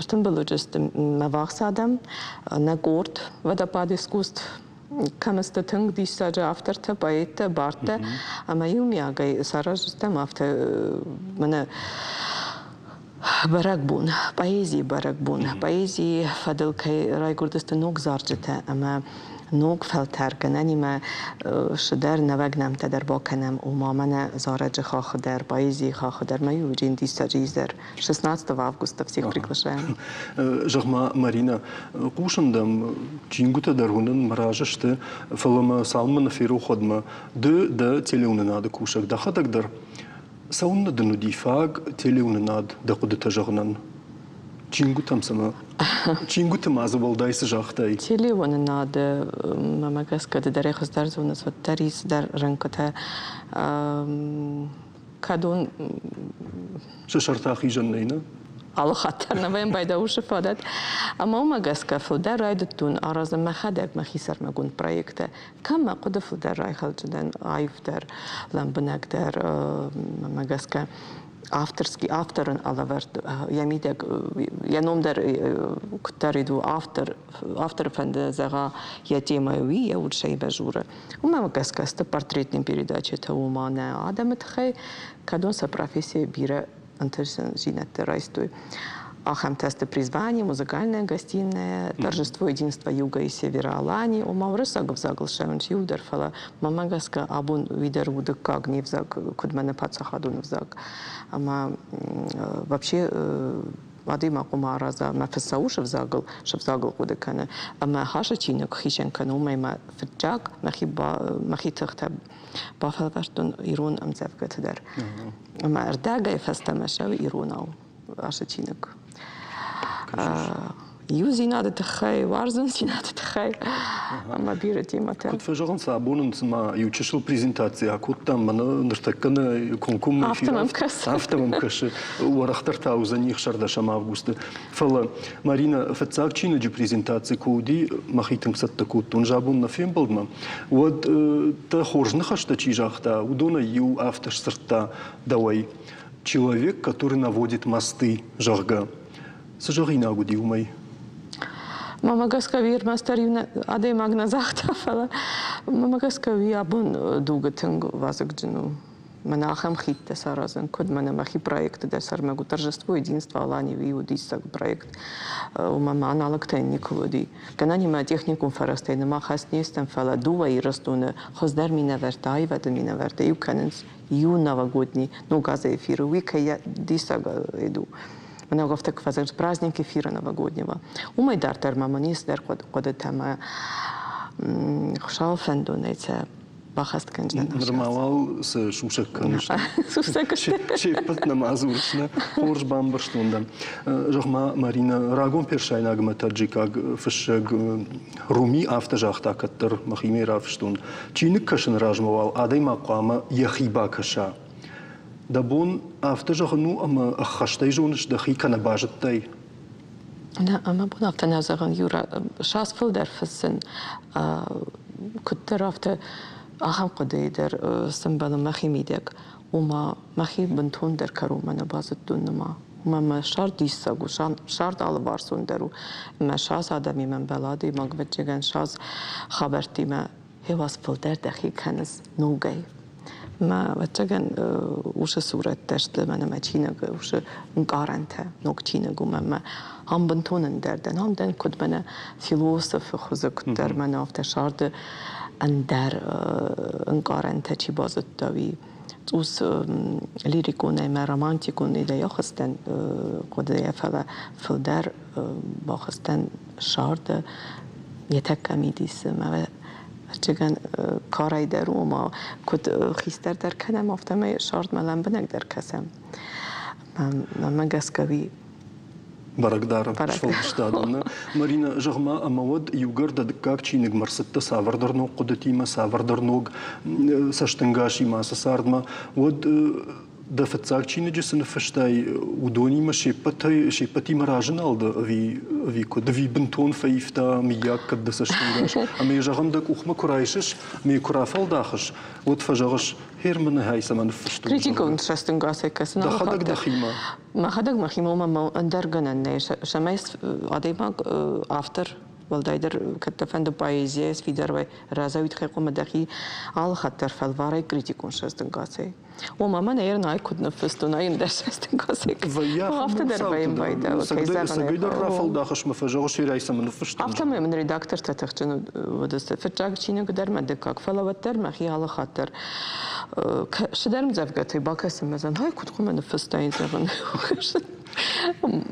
стымбыл уыдысты мӕ ввахс адӕм, нӕ къорд «Водопад искусств», кӕм сты тынг диссаджы автортӕ, поэттӕ, бардтӕ, ӕмӕ иумиагӕй сараздзыстӕм афтӕ мӕнӕ бӕрӕгбон, поэзийы бӕрӕгбон. Поэзийы фӕдыл кӕй райгуырдысты ног зарджытӕ ӕмӕ ног фӕлтӕр гӕнӕнимӕ цыдӕр нӕуӕг нӕмттӕ дӕр бакӕнӕм, ома мӕнӕ зарӕджы хахы дӕр, поэзийы хахы дӕр мӕ иу диссаджы изӕр 16 августа всех приглашаем. Зӕгъ-ма, Марина, хъусын дӕм, чингуытӕ дӕр уынын мӕ разы сты, фӕлӕ мӕ цалынмӕ нӕ ферох уӕдмӕ, ды дӕ телеуынынады кусӕг, дӕхӕдӕг дӕр Цӕуылнӕ дын уыди фаг телеуынынад дӕ хъуыдытӕ зӕгъынӕн? Чингуытӕм цымӕ? Чингуыты ма дзы уӕлдай цы загътай? Телеуынынады, мӕмӕ гӕсгӕ, ды дӕр ӕй хуыздӕр зоныс, уӕддӕр ис дӕр рӕнхъытӕ. Кӕдон Сӕ сӕртӕ ахизӕн нӕй, нӕ? Алы хатт дӕр нӕ вӕййӕм байдауысы фадат. Ӕмӕ уымӕ гӕсгӕ фылдӕр райдыдтон аразын мӕхӕдӕг мӕхи сӕрмагонд проекттӕ. Кӕм мӕ хъуыды фылдӕр райхӕлдзынӕн аивдӕр, лӕмбынӕгдӕр, мӕ гӕсгӕ авторский авторӕн алӕвӕрд йӕ мидӕг йӕ ном дӕр куыддӕрид у автор авторы фӕнды зӕгъа йӕ темӕ уый йӕ уд сӕйбӕзуры. Уымӕ гӕсгӕ сты портретный передачӕтӕ уымӕ нӕ адӕмы тыххӕй, кӕдон сӕ профессийӕ бирӕ ӕнтыстдзинӕдтӕ райстой. Ахӕмтӕ сты призвание, музыкальная гостиная, торжество единства Юга и Севера Алании. Ома уырыссаг ӕвзагыл ссӕуынц иу дӕр, фӕлӕ мӕнмӕ гӕсгӕ абон уый дӕр у дыккаг не взаг, куыд мӕнӕ паддзахадон ӕвзаг. Ӕмӕ вообще адӕймаг хъуамӕ араза мӕ фыссӕуы сывзагыл, сывзагыл хъуыды кӕны. Ӕмӕ хӕсы чиныг хицӕн кӕны, уымӕй мӕ фыццаг мӕхи, мӕхи тыхтӕ бафӕлвӕрдтон ирон ӕмдзӕвгӕты дӕр. Ӕмӕ ӕрдӕгӕй фӕстӕмӕ сӕу иронау ацы чиныг. Иудзинады тыххӕй, уарзондзинады тыххӕй ӕмӕ бирӕ темӕтӕ. Куыд фӕзӕгъынц, абон ын цыма иу чысыл презентаци акодтам, мӕнӕ ныртӕккӕ нӕ комкоммӕ Афтӕ мӕм кӕсы. Афтӕ мӕм кӕсы. Уӕрӕхдӕр та уыдзӕни 16 августы. Фӕлӕ, Марина, фыццаг чиныджы презентаци куы уыди, мӕхи тынг цӕттӕ кодтон забон нӕ фембӕлдмӕ, уӕд дӕ хорз ныхӕстӕ чи загъта, уыдонӕй иу афтӕ сдзырдта дӕуӕй. Человек, который наводит мосты, зӕгъгӕ. Цы зӕгъинаг уыди уымӕй? Мӕмӕ гӕсгӕ уый ӕрмӕстдӕр иу адӕймаг нӕ загъта, фӕлӕ мӕмӕ гӕсгӕ уый абон дугы тынг вазыгджын у. Мӕнӕ ахӕм хидтӕ саразын, куыд мӕнӕ мӕхи проекты дӕр сӕрмагонд торжество единства Алании уый уыд диссаг проект. Уымӕ ма аналогтӕ никуы уыди. Гӕнӕнимӕ техникон фӕрӕзтӕй нырма хӕст не стӕм, фӕлӕ дыууӕ Ирыстоны хуыздӕр минӕвӕрттӕ, аивады минӕвӕрттӕ иу кӕнынц иу новогодний ног азы эфиры. Уый кӕй диссаг у. Мӕнӕ афтӕ куы фӕзӕгъынц праздник эфира новогоднего. Уымӕй дарддӕр ма мын ис дӕр хъуыдытӕ мӕ Хуыцауы фӕндонӕй сӕ бахӕст кӕндзынӕн. Нырма уал цы сусӕг кӕныс? Сусӕг сты. Се ппӕт нӕма дзурыс, нӕ? Хорз бамбӕрстон дӕн. Зӕгъ-ма, Марина, рагон персайнаг ӕмӕ таджикаг фыссӕг Руми афтӕ загъта кӕддӕр, мӕхимӕ рафыстон. Чиныг кӕсыны размӕ уал адӕймаг хъуамӕ йӕхи бакӕса. Дӕ бон афтӕ зӕгъын у, ӕмӕ ӕххӕстӕй зоныс дӕхи кӕнӕ базыдтай? Нӕ, ӕмӕ бон афтӕ нӕ зӕгъын, Юра, сас фылдӕр фыссын, куыддӕр афтӕ ахӕм хъуыдыйы дӕр сӕмбӕлын мӕхи мидӕг, ома мӕхи бынтондӕр кӕронмӕ нӕ базыдтон нырма. Уымӕ мӕ сӕр диссаг у, сӕрд алыварсон дӕр у. Ӕмӕ сас адӕмимӕ ӕмбӕлы адӕймаг, ӕвӕццӕгӕн, сас хабӕрттимӕ Хеуаз фылдӕр дӕхи кӕныс ногӕй. Мӕ, ӕвӕццӕгӕн, уыцы сурӕттӕ сты мӕнӕ мӕ чиныг, уыцы ӕнкъарӕнтӕ, ног чиныг у мӕ ам бынтон ӕндӕр дӕн. Ам дӕн куыд мӕнӕ философы хуызы, куыддӕр мӕнӕ афтӕ сӕрды ӕндӕр ӕнкъарӕнтӕ чи базыдта, уый. Цъус лирикон ӕмӕ романтикон идейӕ хызтӕн хъуыдыйӕ, фӕлӕ фылдӕр бахызтӕн сӕрды йӕ тӕккӕ мидисы. Мӕ ӕвӕццӕгӕн карӕй дӕр у, ома куыд хистӕрдӕр кӕнӕм, афтӕмӕй сӕрдмӕ лӕмбынӕгдӕр кӕсӕм. Мӕнмӕ гӕсгӕ уый Бӕрӕг дары сфӕлдыстадон. Марина, зӕгъ-ма, ӕмӕ уӕд иугӕр дӕ дыккаг чиныгмӕ рцыдтӕ цавӕрдӕр ног хъуыдытимӕ, цавӕрдӕр ног цӕстӕнгасимӕ ацы цардмӕ, уӕд дӕ фыццаг чиныджы цы ныффыстай, уыдонимӕ се ппӕтӕй се ппӕтимӕ разы нал дӕ ӕви ӕви куыд, ӕви бынтон фӕивта, мыййаг, кӕд дӕ цӕстӕнгас? Ӕмӕ йӕ зӕгъӕм, дӕ къухмӕ куы райсыс, ӕмӕ йӕ куы рафӕлдахыс, уӕд фӕзӕгъыс, Херманы цӕмӕ ныффыстон? Критикон цӕстӕнгасӕй кӕсын. Дӕхӕдӕг дӕхимӕ? Мӕхӕдӕг мӕхимӕ уымӕ ӕндӕр гӕнӕн нӕй, цӕмӕй адӕймаг автор уӕлдайдӕр кӕд дӕ фӕнды поэзийӕ сфидар уай, рӕзауид хъуамӕ дӕхи алы хатт дӕр фӕлварай критикон цӕстӕнгасӕй. Ома мӕнӕ ай куыд ныффыстон, ай ӕндӕр цӕстӕнгасӕй. Вӕййы Афтӕ дӕр вӕййын байдауы, кӕй зӕгъын ӕй хъӕуы. рафӕлдахыс мӕ фӕзӕгъыс, ирӕй цӕмӕ ныффыстон. Афтӕмӕй мын редактортӕ тыхджын уыдысты. Фыццаг чиныг дӕр мӕ дыккаг, фӕлӕ уӕддӕр мӕхи алы хатт дӕр цыдӕр ӕмдзӕвгӕтӕй бакӕсын мӕ зӕгъын, ай куыд хъуамӕ ныффыстаин, зӕгъын.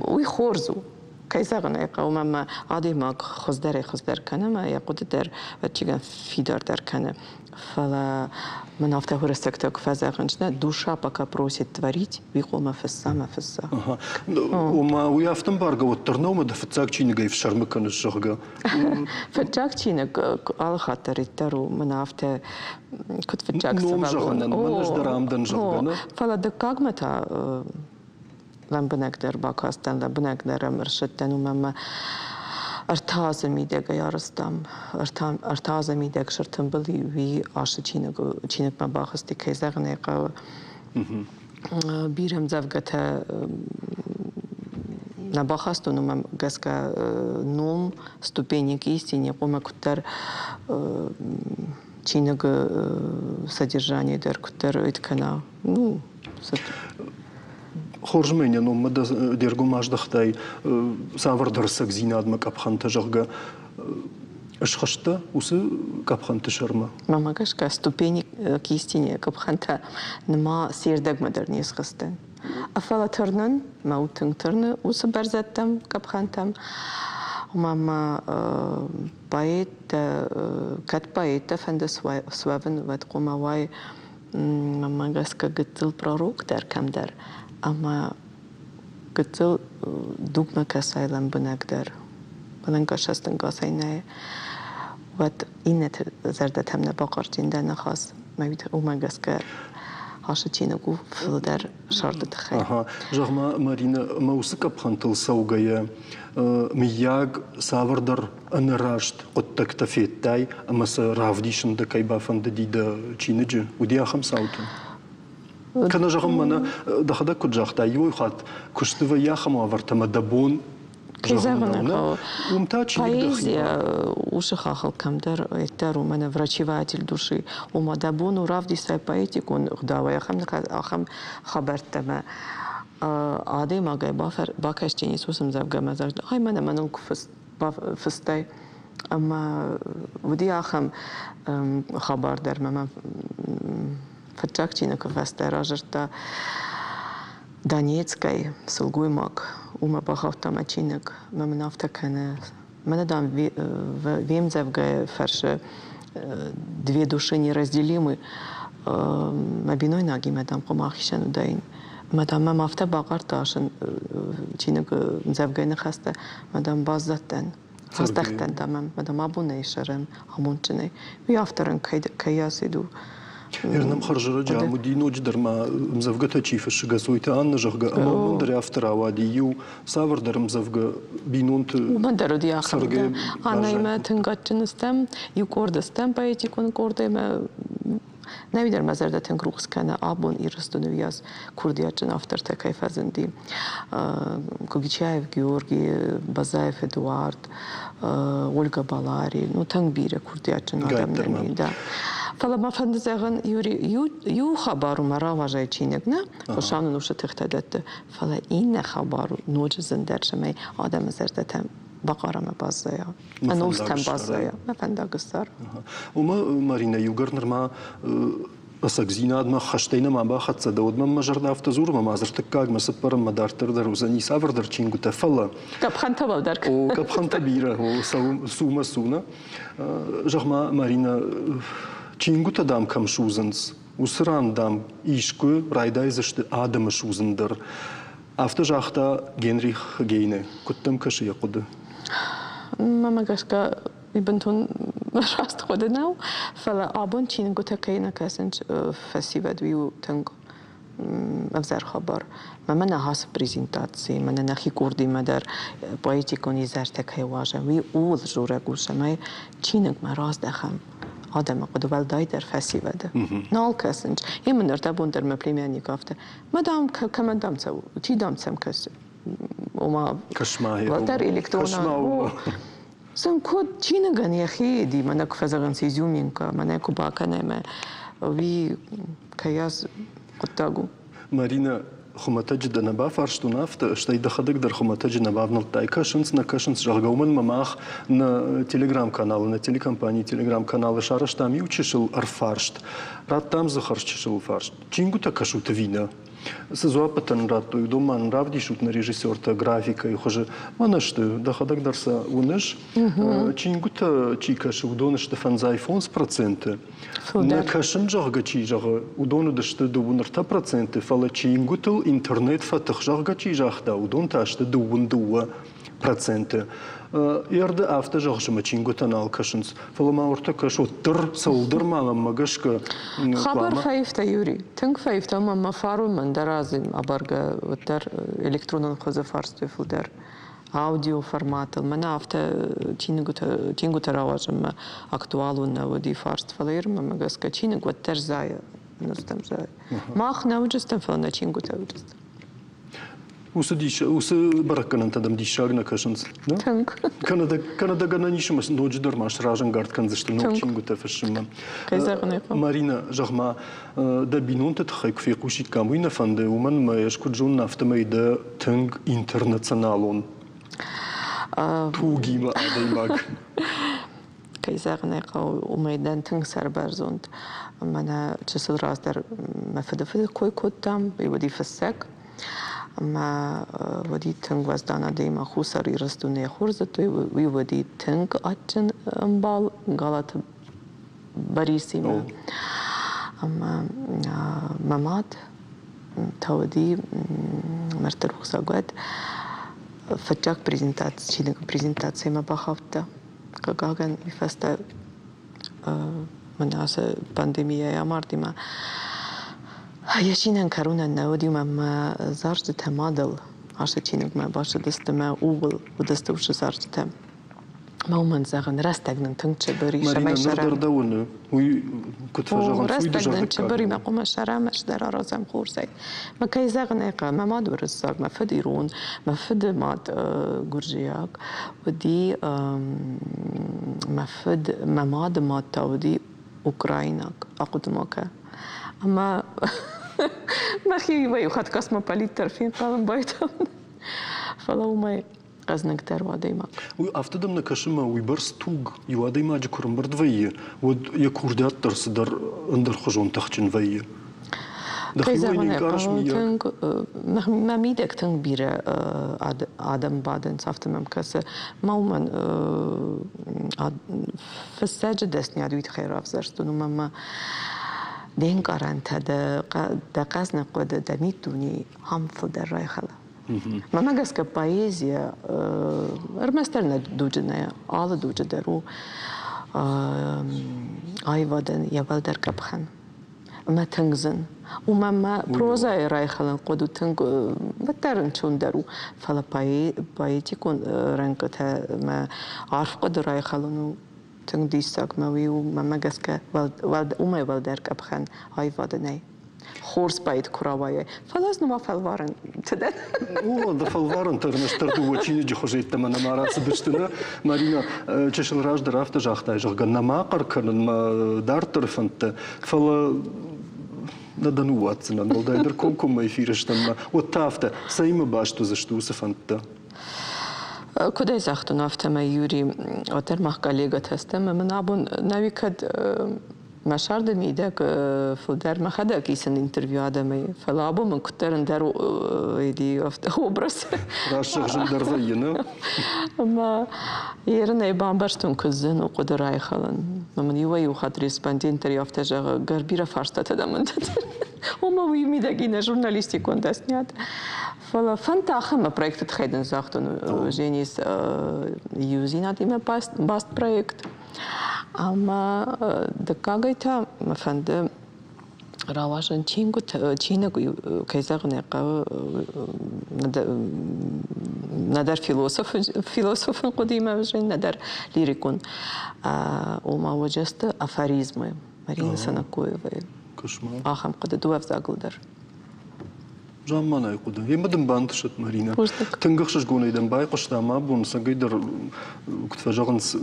Уый хорз у. Кӕй зӕгъын ӕй хъӕуы, мӕ адӕймаг хуыздӕрӕй-хуыздӕр кӕны ӕмӕ йӕ хъуыды дӕр ӕвӕццӕгӕн фидардӕр кӕны. Фӕлӕ мын афтӕ уырыссӕгтӕ куы фӕзӕгъынц, нӕ душа пока просит творить, уый хъуамӕ фысса мӕ фысса. Ома уый афтӕ ӕмбаргӕ уӕддӕр нӕу, ӕмӕ дӕ фыццаг чиныгӕй ӕфсӕрмы кӕныс, зӕгъгӕ. Фыццаг чиныг алы хатт дӕр дӕр у, мӕнӕ афтӕ куыд фыццаг Ном зӕгъынӕн, мӕн ӕз дӕр ам дӕн, зӕгъгӕ, нӕ? Фӕлӕ дыккагмӕ та лӕмбынӕгдӕр бакастӕн, лӕмбынӕгдӕр ӕм ӕрсыдтӕн, уымӕн ӕмӕ ӕртӕ азы мидӕгӕй арӕзтам, ӕртӕ азы мидӕг сыртымбыл уый ацы чиныгмӕ бахызти, кӕй зӕгъын ӕй хъӕуы. Бирӕ ӕмдзӕвгӕтӕ нӕ бахастон, уымӕ гӕсгӕ ном «Ступени к истине» хъуамӕ куыддӕр чиныгы содержание дӕр куыддӕр уыд кӕна. Ну, Хорз мӕ йӕ номмӕ де ргом аздӕхтай цавӕрдӕр ӕцӕгдзинадмӕ къӕпхӕнтӕ, зӕгъгӕ, схызтӕ уыцы къӕпхӕнты сӕрмӕ? Мӕмӕ гӕсгӕ ступени к истине къӕпхӕнтӕ нырма се рдӕгмӕ дӕр не схызтӕн. Фӕлӕ тырнын, мӕ уд тынг тырны уыцы бӕрзӕдтӕм, къӕпхӕнтӕм. Ома мӕ поэттӕ, кӕд поэттӕ фӕнды суӕвын, уӕд хъуамӕ уай Мӕнмӕ гӕсгӕ гыццыл пророк дӕр кӕмдӕр ӕмӕ гыццыл дугмӕ кӕсай лӕмбынӕгдӕр, уӕлӕнгасӕстӕнгасӕй нӕ, уӕд иннӕты зӕрдӕтӕм нӕ бахъардзин дӕ ныхас. Мӕ уымӕ гӕсгӕ ацы чиныг у фылдӕр сӕрды тыххӕй. Ага. Зӕгъ-ма, Марина, мӕ уыцы къӕпхӕнтыл цӕугӕйӕ, мыййаг, цавӕрдӕр ӕнӕраст хъуыддӕгтӕ федтай ӕмӕ сӕ равдисын дӕ кӕй бафӕндыди дӕ чиныджы, уыди ахӕм цаутӕ? Кӕнӕ зӕгъӕм, мӕнӕ дӕхӕдӕг куыд загътай, иуӕй хатт куысты вӕййы ахӕм уавӕртӕ ӕмӕ дӕ бон Кӕй зӕгъын ӕй хъӕуы, Уым та чиныг поэзия уыцы хахыл кӕмдӕр дӕр у, мӕнӕ врачеватель души, ома дӕ бон у равдисай поэтикон ӕгъдауӕй ахӕм, ахӕм хабӕрттӕ мӕ адӕймагӕй бакастӕн уыцы ӕмдзӕвгӕмӕ, ай мӕнӕ мӕныл куы фыстай. Ӕмӕ уыди ахӕм хабар дӕр мӕ фыццаг чиныгы фӕстӕ разырдта Донецкӕй сылгоймаг, уымӕ бахаудта мӕ чиныг, мӕ мын афтӕ кӕны. Мӕнӕ, дам, ве мдзӕвгӕйы фӕрсы «Две души неразделимы», мӕ бинойнагимӕ, дам, хъуамӕ ахицӕн уыдаин. Ӕмӕ, дам, мӕм афтӕ бахъардта чиныг ӕмдзӕвгӕйы ныхӕстӕ, ӕмӕ, дам, баззадтӕн. Фӕздӕхтӕн, дам, ӕмӕ, дам, абонӕй сӕрӕн амондджынӕй. Уый авторӕн кӕй ацыд у. Ныр хӕрзӕрӕджы ам уыди ноджыдӕр ма ӕмдзӕвгӕтӕ чи фыссы Гӕцойты Аннӕ, зӕгъгӕ, ӕмӕ уымӕн дӕр афтӕ рауади иу цавӕрдӕр ӕмдзӕвгӕ бинонты Уымӕн дӕр уыди ахӕм. Аннӕимӕ тынг адджын стӕм, иу къорд стӕм поэтикон къорд ӕмӕ Нӕуи дӕр мӕ зӕрдӕ тынг рухс кӕны, абон Ирыстоны уыйас курдиатджын автортӕ кӕй фӕзынди. Кугичаев Георгий, Базаев Эдуард, Ольга Балари, ну тынг бирӕ курдиатджын адӕм нӕм да. Фӕлӕ мӕ фӕнды зӕгъын, Юрий, иу хабар у мӕ рауазӕй чиныг, нӕ? Хуыцау нын уыцы тыхтӕ дӕтты. Фӕлӕ иннӕ хабар у ноджы зындӕр, цӕмӕй адӕмы зӕрдӕтӕм бахъара ӕмӕ баззайа. Ӕнустӕм баззайа, мӕ фӕндаг ссар. Уымӕ, Маринӕ, иугӕр нырма ӕцӕгдзинадмӕ хӕстӕй нӕма бахӕццӕ дӕ, уӕдмӕ мӕ зӕрдӕ афтӕ дзуры, мӕ ма дзы ӕртыккагмӕ, цыппӕрӕммӕ дарддӕр дӕр уыдзӕни цавӕрдӕр чингуытӕ, фӕлӕ... Къӕпхӕнтӕ уӕлдӕр. О, къӕпхӕнтӕ бирӕ, о, цумӕ цу, нӕ? Зӕгъ-ма, Маринӕ, чингуытӕ, дам, кӕм судзынц, уыцы ран, дам, искуы райдайдзысты адӕмы судзын дӕр. Афтӕ загъта Генрих Гейне. Куыд дӕм кӕсы йӕ хъуыды? Мӕнмӕ гӕсгӕ, бынтон раст хъуыды нӕу, фӕлӕ абон чингуытӕ кӕй нӕ кӕсынц фӕсивӕд, уый у тынг ӕвзӕр хабар. Мӕнӕ ацы презентаци, мӕнӕ нӕхи къордимӕ дӕр поэтикон изӕртӕ кӕй уадзӕм, уый ууыл дзурӕг у, цӕмӕй чиныгмӕ раздӕхӕм адӕмы хъуыды, уӕлдайдӕр фӕсивӕды. Нал кӕсынц. Емӕ ныртӕбон дӕр мӕ племянник афтӕ, мӕ дам, кӕмӕн дам цӕуы, чи дам сӕм кӕсы? Ома, уӕлдӕр электронон. Сын куыд чиныгӕн йӕхи ди, мӕнӕ куы фӕзӕгъынц изюминка, мӕнӕ куы бакӕнӕм, уый кӕйас хъуыддаг у. Марина, хуымӕтӕджы дӕ нӕ бафарстон афтӕ, стӕй дӕхӕдӕг дӕр хуымӕтӕджы нӕ бавнӕлдтай, кӕсынц, нӕ кӕсынц, зӕгъгӕ, уымӕн мӕ мах нӕ телеграм-каналы, нӕ телекомпанийы телеграм-каналы сарӕзтам иу чысыл ӕрфарст. Радтам дзы хӕрзчысыл фарст. Чингуытӕ кӕсут ӕви нӕ? Цы дзуаппытӕ нын радтой, уыдон ма нын равдисут нӕ режиссертӕ графикӕйы хуызы. Мӕнӕ сты, дӕхӕдӕг дӕр сӕ уыныс. Чингуытӕ чи кӕсы, уыдон сты 55%. Нӕ кӕсын, зӕгъгӕ, чи зӕгъы, уыдон уыдысты 33%, фӕлӕ чингуытыл интернет фӕтых, зӕгъгӕ, чи загъта, уыдон та сты 22%. Ерды афтӕ зӕгъыс, ӕмӕ чингуытӕ нал кӕсынц, фӕлӕ ма уӕртӕ кӕс, уӕддӕр цӕуылдӕр ма мӕнмӕ гӕсгӕ Хабар фӕивта, Юрий. Тынг фӕивта ӕмӕ мӕ фарон мӕн дӕр азы абаргӕ уӕддӕр электронон хуызы фарстой фылдӕр аудиоформатыл. Мӕнӕ афтӕ чингуытӕ, чингуытӕ рауадзынмӕ актуалон нӕ уыди фарст, фӕлӕ ирмӕ гӕсгӕ чиныг уӕддӕр зайы, ӕнустӕм зайы. Мах нӕ уыдыстӕм, фӕлӕ нӕ чингуытӕ уыдыстӕм. Уыцы, дис, уыцы бӕрӕггӕнӕнтӕ дӕм диссаг нӕ кӕсынц? Тынг. Кӕнӕ дӕ гӕнӕн ис ӕмӕ ноджыдӕр ма сразӕнгард кӕндзысты ног чингуытӕ фыссынмӕ. Кӕй зӕгъын ӕй хъӕуы. Марина, зӕгъ-ма, дӕ бинонты тыххӕй куы фехъусиккам, уый нӕ фӕнды, уымӕн ӕмӕ ӕз куыд зонын, афтӕмӕй дӕ тынг интернационалон тугимӕ адӕймаг. Кӕй зӕгъын ӕй хъӕуы, уымӕй дӕн тынг сӕрбӕрзонд. Мӕнӕ чысыл раздӕр мӕ фыдыфыды кой кодтам, уый уыди фыссӕг. Ӕмӕ уыди тынг уӕздан адӕймаг Хуссар Ирыстоны йӕ хорз зыдтой, уый уыди тынг адджын ӕмбал Галаты Борисимӕ. Ӕмӕ мӕ мад та уыди мӕрдты рухсаг уӕд фыццаг презентаци, чиныг презентацимӕ бахаудта. Хъыгагӕн, уый фӕстӕ мын ацы пандемийӕйы амардимӕ йӕ цинӕн кӕронӕн нӕ уыди ӕмӕ мӕ зарджытӕ мадыл ацы чиныгмӕ бацыдысты мӕ ууыл уыдысты уыцы зарджытӕ. Мӕ уымӕн зӕгъын, рӕстӕг нын тынг цыбыр ис. Марина, ныр дӕр дӕ уыны, уый куыд фӕзӕгъынц, уый Рӕстӕг нын цыбыр и, мӕ хъуамӕ сӕрӕмӕс дӕр аразӕм хорзӕй. Мӕ кӕй зӕгъын ӕй хъӕуы, мӕ мад уырыссаг, мӕ фыд ирон, мӕ фыды мад гуырдзиаг уыди, мӕ фыд, мӕ мады мад та уыди украинаг, ахъуыды ма кӕ. Ӕмӕ мӕхи иуӕй-иу хатт космополит дӕр фенхъӕлын байдтон. Фӕлӕ уымӕй хъӕзныгдӕр у адӕймаг. Уый афтӕ дӕм нӕ кӕсы мӕ уыйбӕрц туг иу адӕймаджы куы рымбырд вӕййы, уӕд йӕ курдиат дӕр цыдӕр ӕндӕрхуызон тыхджын вӕййы. Кӕй зӕгъын ӕй хъӕуы, тынг мӕ мидӕг тынг бирӕ адӕм бадынц, афтӕ мӕм кӕсы. Мӕ уымӕн фыссӕджы дӕсныйад уый тыххӕй равзӕрстон, уымӕн мӕ де нкъарӕнтӕ, дӕ къӕдзных хъуыды, дӕ миддуне ам фылдӕр райхӕлы. Мӕнмӕ гӕсгӕ поэзия ӕрмӕстдӕр нӕ дуджы нӕ, алы дуджы дӕр у аивадӕн йӕ уӕлдӕр къӕпхӕн. Ӕмӕ тынг зын. Уымӕ мӕ прозӕйы райхӕлын хъуыд у тынг уӕддӕр ӕнцондӕр у, фӕлӕ поэтикон рӕнхъытӕ мӕ арф хъуыды райхӕлын у тынг диссаг мӕ уый у, мӕнмӕ гӕсгӕ, уымӕй уӕлдӕр къӕпхӕн аивады нӕй. Хорз поэт куы рауайай. Фӕлӕ ӕз нырма фӕлварӕнты дӕн. О, дӕ фӕлварӕнтӕ ӕрмӕстдӕр дыууӕ чиныджы хуызы йеддӕмӕ нӕма рацыдысты, нӕ? Марина, чысыл раздӕр афтӕ загътай, зӕгъгӕ, нӕма хъӕр кӕнын мӕ дарддӕры фӕндтӕ, фӕлӕ нӕ дӕ ныууадздзынӕн, уӕлдайдӕр комкоммӕ эфиры стӕммӕ. Уӕд та афтӕ, цӕимӕ баст уыдзысты уыцы фӕндтӕ? Куыд ӕй загътон, афтӕмӕй Юрий, уӕддӕр мах коллегӕтӕ стӕм, ӕмӕ мын абон нӕуи кӕд мӕ сӕрды мидӕг фылдӕр мӕхӕдӕг исын интервью адӕмӕй, фӕлӕ абон мын куыддӕр ӕндӕр афтӕ образ. Раст зындӕр вӕййы, нӕ? Ӕмӕ ерынӕй бамбӕрстон, куыд зын у хъуыды райхалын. Ӕмӕ мын иуӕй-иу хатт респондент дӕр афтӕ зӕгъы, гӕр бирӕ фарстатӕ дӕм ӕндӕр. Ома уый мидӕг и нӕ журналистикон дӕсниад. Фӕлӕ фӕнд ахӕм проекты тыххӕй дын загътон, Женис иудзинадимӕ баст проект. Ӕмӕ дыккагӕй та мӕ фӕнды рауадзын чингуытӕ, чиныг, кӕй зӕгъын ӕй хъӕуы, нӕдӕр философон хъуыдыимӕ ӕвзӕрин, нӕдӕр лирикон. Ома уыдысты афоризмы Марина Санакоевайы. Ахӕм хъуыды дыууӕ ӕвзагыл дӕр. Замманайы хъуыды. Емӕ дын бантысӕд, Маринӕ. Тынг ӕхсызгонӕй дӕм байхъуыстам абон, цӕгӕйдӕр, куыд фӕзӕгъынц,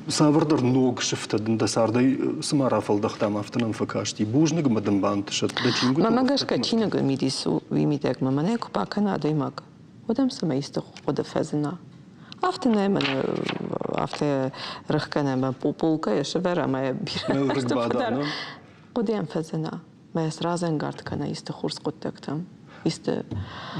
цавӕрдӕр ног сыфтӕ дын дӕ цардӕй цыма рафӕлдӕхтам, афтӕ нӕм фӕкасти. Бузныг ӕмӕ дын бантысӕд дӕ чингуытыл. Мӕнмӕ гӕсгӕ чиныгы мидис у уый мидӕг, мӕ мӕнӕ куы бакӕна адӕймаг, уӕд ӕм цымӕ исты хъуыды фӕзына. Афтӕ нӕ мӕнӕ афтӕ рыхгӕнӕ ӕмӕ полкӕйы сӕвӕр ӕмӕ бирӕ азты фӕдӕр хъуыды йӕм фӕзына. Мӕ сразӕнгард кӕна исты хорз хъуыддӕгтӕм, исты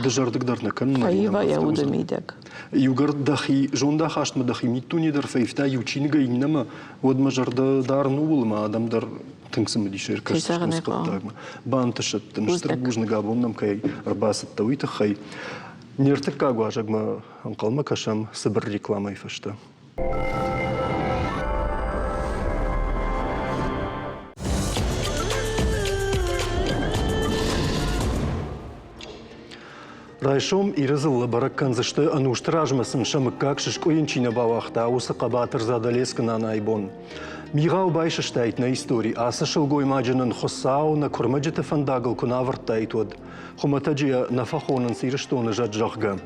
Дызӕрдыг дӕр нӕ кӕнын, фӕива йӕ уды мидӕг. Иугӕр дӕхи зондахастмӕ дӕхи миддуне дӕр фӕивта иу чиныгӕй иннӕмӕ, уӕд мӕ зӕрдӕ дарын ууыл, ӕмӕ адӕм дӕр тынг цымыдисӕй ӕркӕсдзысты уыцы хъуыддагмӕ. Бантысӕд дын, стыр бузныг абон нӕм кӕй ӕрбацыдтӕ, уый тыххӕй. Не ртыккаг уазӕгмӕ ӕнхъӕлмӕ кӕсӕм цыбыр рекламӕйы фӕстӕ. Райсом Иры дзыллӕ бӕрӕг кӕндзысты, ӕнусты размӕ сын сӕ мыггаг сыскъуыйын чи нӕ бауагъта, уыцы хъӕбатыр Задӕлескы нанайы бон. Мигъау байсыстаид нӕ истори, ацы сылгоймаджы нын Хуыцау нӕ куырмӕджыты фӕндагыл куы нӕ авӕрдтаид, уӕд. Хуымӕтӕджы йӕ нӕ фӕхонынц Ирыстоны зӕд, зӕгъгӕ.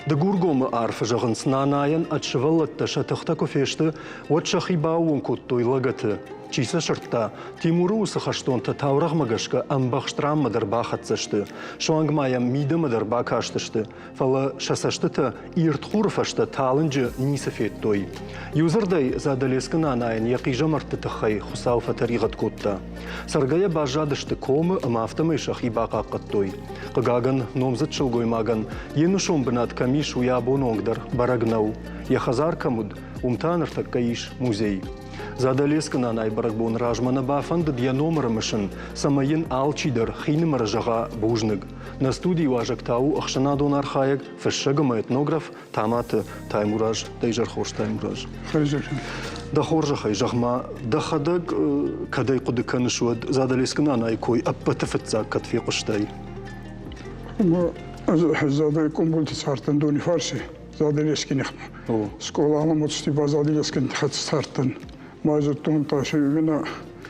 Дыгургомы арфы зӕгъынц, нанайӕн ӕд сывӕллӕттӕ сӕ тыхтӕ куы фесты, уӕд сӕхи баууон кодтой лӕгӕты. Чи сӕ сырдта, Тимуры уыцы хӕстонтӕ таурӕгъмӕ гӕсгӕ ӕмбӕхст ранмӕ дӕр бахӕццӕ сты, суанг ма йӕм мидӕмӕ дӕр бакастысты, фӕлӕ сӕ цӕстытӕ ирд хуры фӕстӕ талынджы ницы федтой. Иудзырдӕй, Задӕлескы нанайӕн йӕ хъизӕмӕртты тыххӕй Хуыцау фӕтӕригъӕд кодта. Цӕргӕйӕ баззадысты комы ӕмӕ афтӕмӕй сӕхи бахъахъхъӕдтой. Хъыгагӕн, номдзыд сылгоймагӕн йе нусон бынат кӕм ис, уый абоны онг дӕр бӕрӕг нӕу. Йӕ хӕдзар кӕм уыд, уым та ныртӕккӕ ис музей. Задӕлескы нанайы бӕрӕгбоны размӕ нӕ бафӕндыд йӕ ном ӕрымысын, цӕмӕй йын алчидӕр хинымӕры зӕгъа бузныг. Нӕ студийы уазӕг та у ӕхсӕнадон архайӕг, фыссӕг ӕмӕ этнограф Таматы Таймураз. Дӕ изӕр хорз, Таймураз. Дӕ хорзӕхӕй, зӕгъ-ма, дӕхӕдӕг кӕдӕй хъуыды кӕныс, уӕд Задӕлескы нанайы кой ӕппӕты фыццаг кӕд фехъуыстай? Ӕз Къумбулти цардтӕн Донифарси. Задӕлески нихмӕ. Скъоламӕ моцти ба Задӕлескин хӕццӕ цардтӕн. Ма зудтон та севина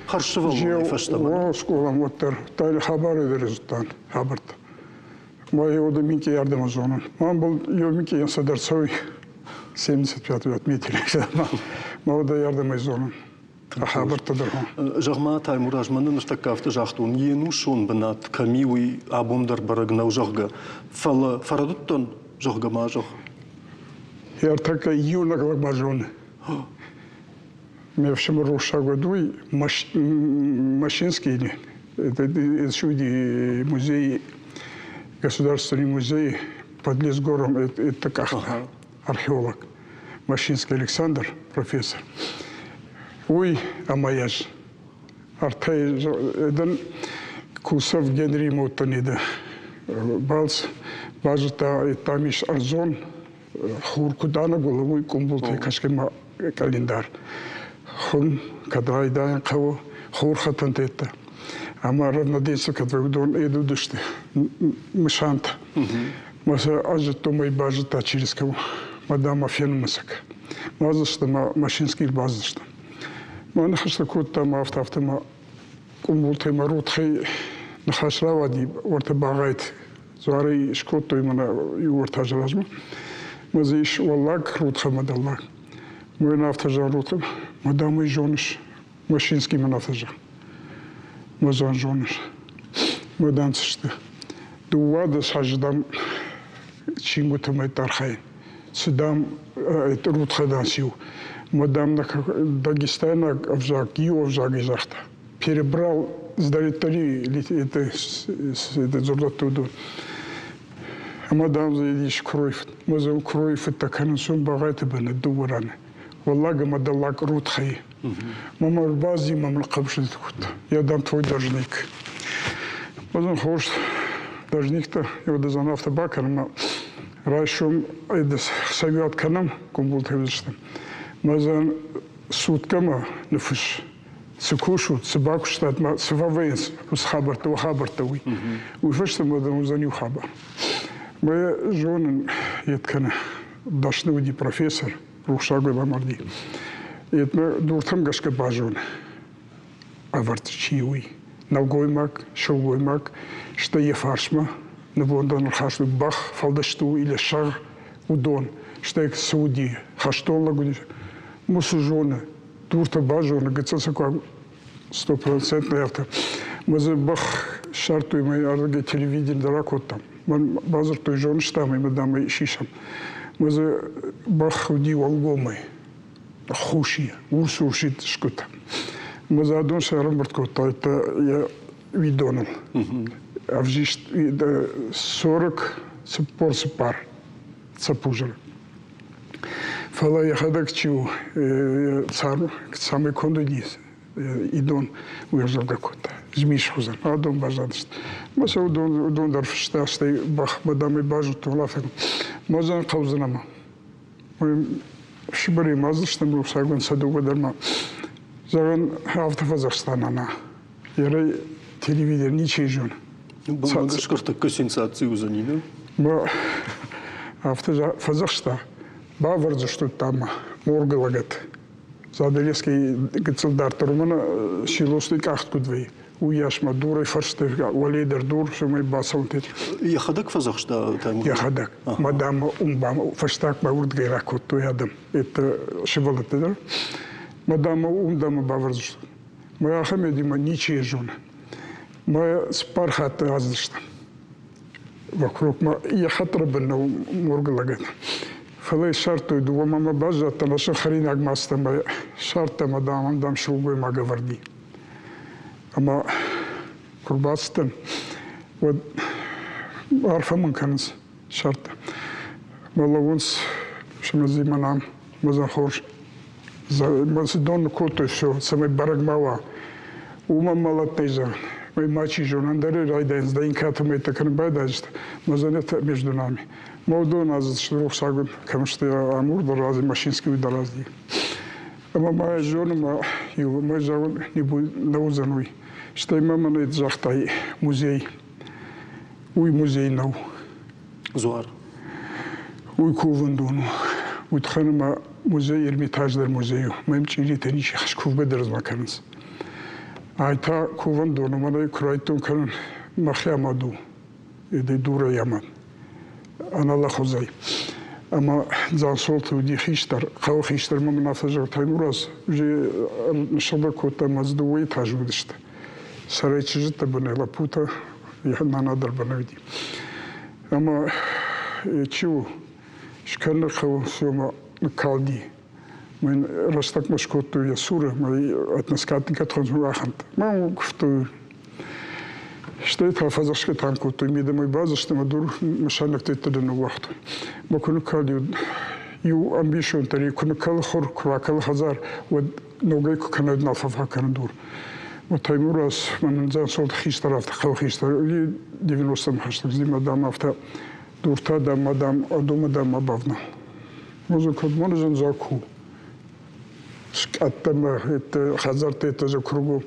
Хӕрзсывӕллонӕй фӕстӕмӕ. Скъолам уӕддӕр тайли хабары дӕр зудтан хабӕрттӕ. Ма еуӕдӕ минкъий ардӕмӕ зонун. Ман был еу минкъий ӕнцӕдӕр цӕуй 75 отметили. Ма уӕдӕ ардӕмӕ зонун. Хабӕрттӕ дӕр. Зӕгъ-ма, Таймураз, мӕнӕн ныртӕккӕ афтӕ загътон, йе нусон бынат кӕм и, уый абон дӕр бӕрӕг нӕу, зӕгъгӕ. Фӕлӕ фӕрӕдыдтӕн, зӕгъгӕ ма зӕгъ. Ӕртӕккӕ иунӕг лӕг ма зоны. Ме фсымӕр рухсаг уӕд уый Машинский это музей, государственный музей под Лесгором, это къахта археолог Машинский Александр, профессор. Уый ӕмӕ ӕз ӕртӕ Кусов Генри Моттониды балц базыдта, там ис ӕрдзон хур куыд аныгуылы, уый къумбултӕй кӕсгӕ ма календар. Хуым кӕд райдайын хъӕуы, хурхӕтӕнтӕ ӕмӕ равноденцы кӕд уыдон ед уыдысты мысантӕ. Ма сӕ азыдтон, ӕй базыдта через кого. Мадам фенмысӕг. Базыдысты ма Машинскийыл базыдысты. Ма ныхӕстӕ кодта ма афтӕ, афтӕ ма къумбултӕй ма ротхӕй ныхас рауади уӕртӕ Багъайты дзуарӕй скодтой мӕнӕ иу ӕртӕ азы размӕ. Ма дзы ис уӕллаг ротхӕ ӕмӕ дӕллаг. Мӕн афтӕ зӕгъ ротхӕ, мадам уый зоныс, Машинский мын афтӕ зӕгъ. Мазан зоныс. Мадам сты. Дыууадӕс азы, дам, чингуыты мӕйты архайын. Цы, дам, рутхӕдӕн сиу. Мадам дагестайнаг ӕвзаг иу ӕвзагӕй загъта. Перебрал сдалеттали это, это дзурдатты уыдон. Ӕмӕ, дам, дзы ис куырой фыд. Мӕ дзы куыройы фыдтӕ кӕнын сом Багъайты быны дыууӕ раны. Уӕллаг ӕмӕ дӕллаг Рутхӕй. Мама ӕрбадзи мӕм ныхъхъӕбысы кодта. Я дам твой должник. Мӕ хорз. Должниктӕ еудӕдзон афтӕ бакӕнӕм, райсом хсӕвиуат кӕнӕм, Къумбултӕй уыдзыстӕм. Мӕ зӕгъын, суткӕмӕ ныффысс, цы кусут, цы бакуыстат, ма цы фӕвӕййынц уыцы хабӕрттӕ, уӕ хабӕрттӕ уый. Уый фӕстӕ ма дӕм уыдзӕн иу хабар. Мӕ зонын, йед кӕны, дӕсны уыди профессор, рухсагой бамарди. Йедмӕ дуртӕм гӕсгӕ базоны, ӕвӕрд чи уый. Нӕлгоймаг, сылгоймаг, стӕй йӕ фарсмӕ нывондӕн ӕрхастой бӕх, фӕлдыст у или сӕгъ, уыдон, стӕй цы уыди, хӕстон лӕг уыди, мусы зоны, дуртӕ базоны, гыццыл сӕ куы стопроцентный афтӕ. Мы дзы бӕх ссардтой, мы ардыгӕй телевидение дӕр акодтам. Мӕн бадзырдтой, зоныс, дам, ӕмӕ дам ӕй сисӕм. Мы дзы бӕх уыди уӕлгомӕй, хуси, урс-урсид скъуыд. Мы дзы адон сӕ ӕрӕмбырд кодта йӕ уидоныл. Ӕвзист 44 цӕппузыры. Фӕлӕ йӕхӕдӕг чи у, царм цӕмӕй конд уыди, идон уый ӕвзаргӕ кодта. Змис хуызӕн. Адон баззадысты. Мӕ сӕ уыдон дӕр фыста, стӕй бӕх-бадамӕй базыдтон, афтӕ. Мӕ хъӕудзӕн ӕмӕ. Сибырӕй мадзыстӕм рухсагон сӕ дыууӕ дӕр ма. Зӕгъын, афтӕ фӕдзӕхста нана. Ерӕй телевизор ничи зоны. Гӕсгӕ сенсаци уыдзӕни, нӕ? Ма афтӕ фӕдзӕхста, бавӕрдзыстут дам моргы лӕгӕт. Задӕлескӕй гыццыл дарддӕр уымӕн силосты къахт куыд вӕййы, уыйас ма дурӕй фӕрсты уӕле дӕр дур, цӕмӕй бацӕуынт. Йӕхӕдӕг фӕдзӕхста? Йӕхӕдӕг. Мадам уым фӕстагмӕ уырдыгӕй ракодтой адӕм, это сывӕллӕттӕ дӕр. Мадам уым дам бавӕрдзыстут. Мӕ ахӕм едимӕ ничи зоны. Мӕ цыппар хатты аздыстӕм. Вокруг ма йӕ хатыры бын нӕу моргы лӕгӕт. Фӕлӕ ссардтой дыууӕ мӕ баззадтӕн, ӕз хӕринаг мастӕ мӕ ссардта мӕ дам, дам сылгоймаг ӕвӕрди. Ӕмӕ куы рбацыдтӕн, уӕд арфӕ мын кӕнынц ссардта. Мӕ лӕууынц сымӕдзимӕ нӕм, мӕ хорз. Цы дон кодтой, все, цӕмӕй бӕрӕг ма уа. Уымӕн мӕлӕт нӕй зӕгъын. Ой, мачи зон, ӕндӕрӕй райдайынц дӕинкӕты мӕйтӕ кӕнын байдайдзысты. Мӕ занятия между нами. Мӕ уыдон азы рухсаг кӕм сты Амур дӕр рази, Машинский дӕр рази. Ӕмӕ ма зоны ма иу мӕ зӕгъын нӕ уыдзӕн уый. Стӕй ма мӕнӕ загътай музей. Уый музей нӕу. Дзуар. Уый кувӕндон у. Уый тыххӕй ма музей Эрмитаж дӕр музей у. Мӕм чъиритӕ ничи кувгӕ дӕр ма кӕнынц. Ай та кувӕндон у, мӕнӕй куы райдтон кӕнын, мӕхи амад у. Эдӕй дурӕй амад. Ӕнӕлӕхъуызӕй. Ӕмӕ Дзансолты уыди хистӕр, хъӕуы хистӕр мӕ мын афтӕ зӕгъы, Таймураз, уже ныссыгъдӕг кодта ӕмӕ дзы дыууӕ этажы уыдысты. Сӕрӕй чызджытӕ бынӕй лӕппутӕ, йӕ нана дӕр бынӕй уыди. Ӕмӕ чи у, скӕны хъӕуы цума ныккалди. Мӕн рӕстӕгмӕ скодтой йӕ цуры, мӕ этноскатникӕ ахӕмтӕ. Мӕ куывтой. Стӕй та фӕдзӕхсгӕ там кодтой, мидӕмӕ бадзысты ӕмӕ дур мысайнӕгтӕ дӕр ныууагътой. Мӕ куы ныккалди, иу ӕмбисонд дӕр куы ныккӕлы хур, куы ракӕлы хӕдзар, уӕд ногӕй куы кӕнӕд нал фӕфаг кӕны дур. Вот Таймураз, мӕнӕн Дзансолты хистӕр афтӕ, хъӕуы хистӕр, 90-ӕм хӕстӕгдзимӕ, дам, афтӕ дуртӕ, дам, ма, дам, адомы, дам, ма бавнал. Музы куыд мӕнӕ заку. Скъӕттӕ мӕ хӕдзӕрттӕ это кругом.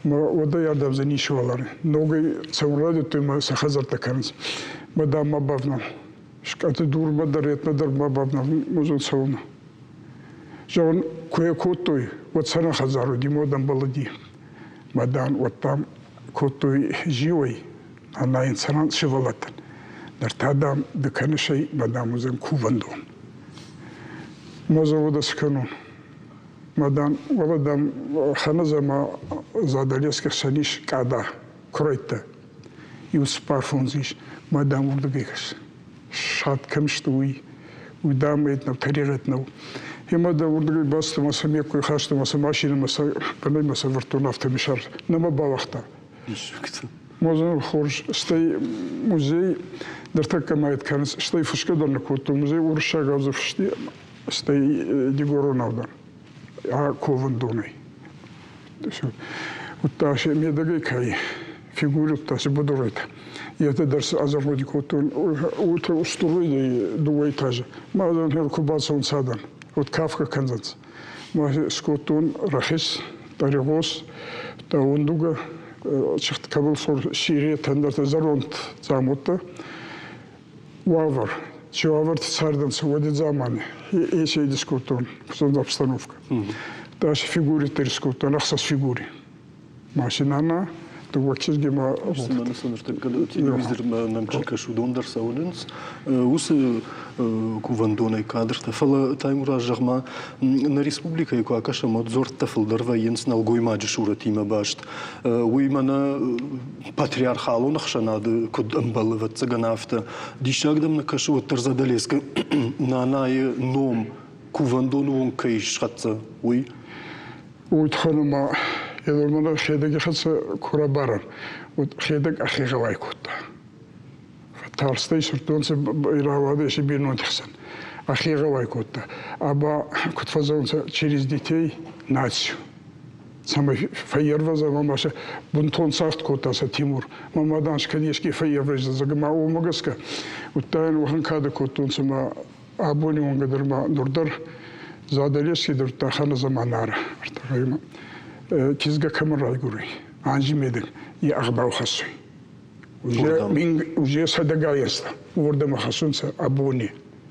Ма уӕдӕй ардӕм дзы ничиуал ары. Ногӕй цӕуын райдыдтой ма сӕ хӕдзӕрттӕ кӕнынц. Ма, дам, ма бавнал. Скъӕты дурмӕ дӕр, етмӕ дӕр ма бавнал, музон цӕуылнӕ. Зӕгъын, куы йӕ кодтой, уӕд цӕрӕн хӕдзар уыди, мод ӕмбӕлыди. Мадӕн уӕд дам кодтой зиуӕй, нанайын цӕрӕн сывӕллӕттӕн. Ныр та, дам, ды кӕныс ӕй, мӕ дам уыдзӕн кувӕндон. Мӕ завода скӕнон. Мадам, уӕлӕ, дам, Хӕмӕз ӕмӕ Задӕлескы хсӕн ис къада, куырӕйттӕ. Иу цыппар-фондз ис, мӕ дам уырдыгӕй кӕс. Сад кӕм сты, уый, уый дам ӕд нӕу, тӕригъӕд нӕу. Ӕмӕ дӕ уырдыгӕй бацыдтӕн ӕмӕ сӕ ме ккой хастон ӕмӕ сӕ машинӕмӕ сӕ бынӕй мӕ сӕвӕрдтон, афтӕ ме сӕр нӕ мӕ бауагъта. Музей хорз, стӕй музей ныртӕккӕ ма кӕнынц, стӕй фысгӕ дӕр нӕ кодтой. Музей уырыссагау дзы фысти, стӕй дигоронау дӕр ковӕндонӕй. Уыдта се медӕгӕй кӕй. Фигуритӕ си будуретӕ. Етӕ дӕр си ӕзӕргъуди кодтон. Уотӕ устур дууӕ этажи. Ма адӕн хер ку бацӕунцӕ адӕн. Вот кафгӕ кӕндзӕнцӕ. Ма скодтон рахес, даригъос, даундугӕ, чихт кӕбӕл фур сиретӕ, ӕндӕртӕ зӕронд дзаумӕттӕ. Уавӕр, ци уавӕрти цардӕнцӕ уӕди дзамани, еци искодтон, обстановка. Дӕс фигури дӕр искодтон, ӕхсӕз фигури. Машинӕмӕ дыууӕ чызгимӕ. Ныртӕккӕ телевизормӕ нӕм чи кӕсы, уыдон дӕр цӕуынц уыцы кувӕндонӕй кадртӕ. Фӕлӕ Таймураз, зӕгъ-ма, нӕ республикӕйы куы акӕсӕм, уӕд дзуӕрттӕ фылдӕр вӕййынц нӕлгоймаджы сурӕтимӕ баст. Уый мӕнӕ патриархалон ӕхсӕнады куыд ӕмбӕлы, ӕвӕццӕгӕн, афтӕ. Диссаг дӕм нӕ кӕсы, уӕддӕр Задӕлескы нанайы ном кувӕндоны онг кӕй схӕццӕ, уый? Уый туххӕн ма Елорманӕ хедаги хӕццӕ ку рабарӕн, уӕд хедаг ӕхе гъӕуай кодта. Тарстӕй сирдтонцӕ рауадӕй си бийнонти хсӕн. Ӕхе гъӕуай кодта. Аба, куд фӕззӕгъунцӕ, через детей нацию. Цӕмӕй фӕййервӕза ма сӕ бунтон цагъд кодта сӕ Тимур. Ма ма дан кӕд еске фӕййервӕза, зӕгъгӕ, ма уомӕ гӕсгӕ. Удта ин уӕхӕн кадӕ кодтонцӕ ма абони онг дӕр ма нур дӕр Задӕлески дӕр тӕхӕн заманара ӕртӕгъемӕ кизгӕ кӕмӕн райгуруй, анзи медӕг е ӕгъдау хӕссуй. Уже мин уже сӕдӕгай ӕзтӕ уордӕмӕ хӕссунцӕ абони.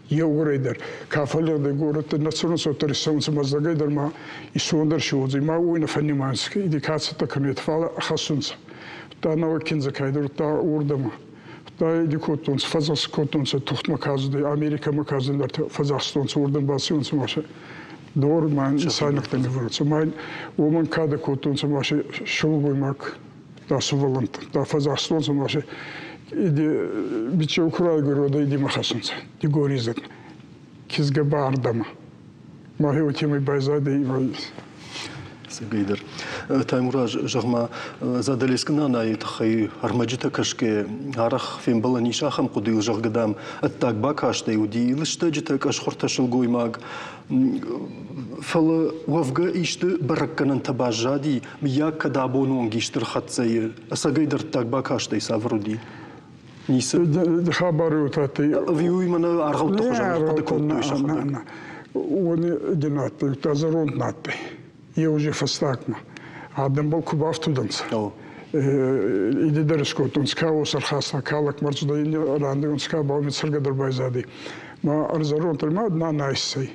Еугурӕй дӕр ка фӕллигъдӕй горӕттӕ нӕ цӕрунцӕ, уӕддӕр иссӕунцӕ Мӕздӕгӕй дӕр ма исон дӕр си уодзӕй. Ма уой нӕ фӕннимайунцӕ, иди ка цӕттӕ кӕнуй, фал хӕссунцӕ. Удта нӕуӕг киндзӕ кайдӕр, удта уордӕмӕ. Ди кодтонцӕ, фӕдзӕхст кодтонцӕ тухтмӕ кадзудӕй, Америкӕмӕ кадзудӕй, фӕдзӕхстонцӕ, уордӕм бацӕунцӕ ма сӕ дор ма нисайнӕгтӕ ниввӕрунцӕ. Ма уомӕн кадӕ кодтонцӕ ма сӕ силгоймаг да сувӕллӕнттӕ, да фӕдзӕхстонцӕ ма сӕ иди бичеу ку райгуруй, иди ма хӕссунцӕ, Дигори изӕд. Кизгӕ ба ардӕмӕ. Мӕхе уотемӕй байзадӕй. Сергей дӕр. Таймураз, зӕгъ-ма, Задӕлескы нанайы тыххӕй ӕрмӕджытӕ кӕсгӕ арӕх фембӕлӕн ис ахӕм хъуыдыйыл, зӕгъгӕ, дам, ӕддаг бакастӕй уыди лыстӕджытӕ, къӕсхуыртӕ сылгоймаг. Фӕлӕ уӕвгӕ исты бӕрӕггӕнӕнтӕ баззади, мыййаг, кӕд абоны онг исты рхӕццӕйы, ӕцӕгӕй дӕр ӕддаг бакастӕй цавӕр уыди? Ницы. Хабары уыдӕттӕ. Ӕви уый мӕнӕ аргъӕутты хуызӕн ӕрхъуыды кодтой сӕхӕдӕг? Уони дин адтӕй, удта зӕронд на адтӕй. Еузе фӕстагмӕ. Адӕмбӕл ку бафтудӕнцӕ. Иди дӕр искодтонцӕ, ка уос ӕрхаста, ка лӕгмӕрдзудӕй, иннӕ рандӕунцӕ, ка ба уоми цӕргӕ дӕр байзадӕй. Ма ӕрзӕронд ма нана иссӕй.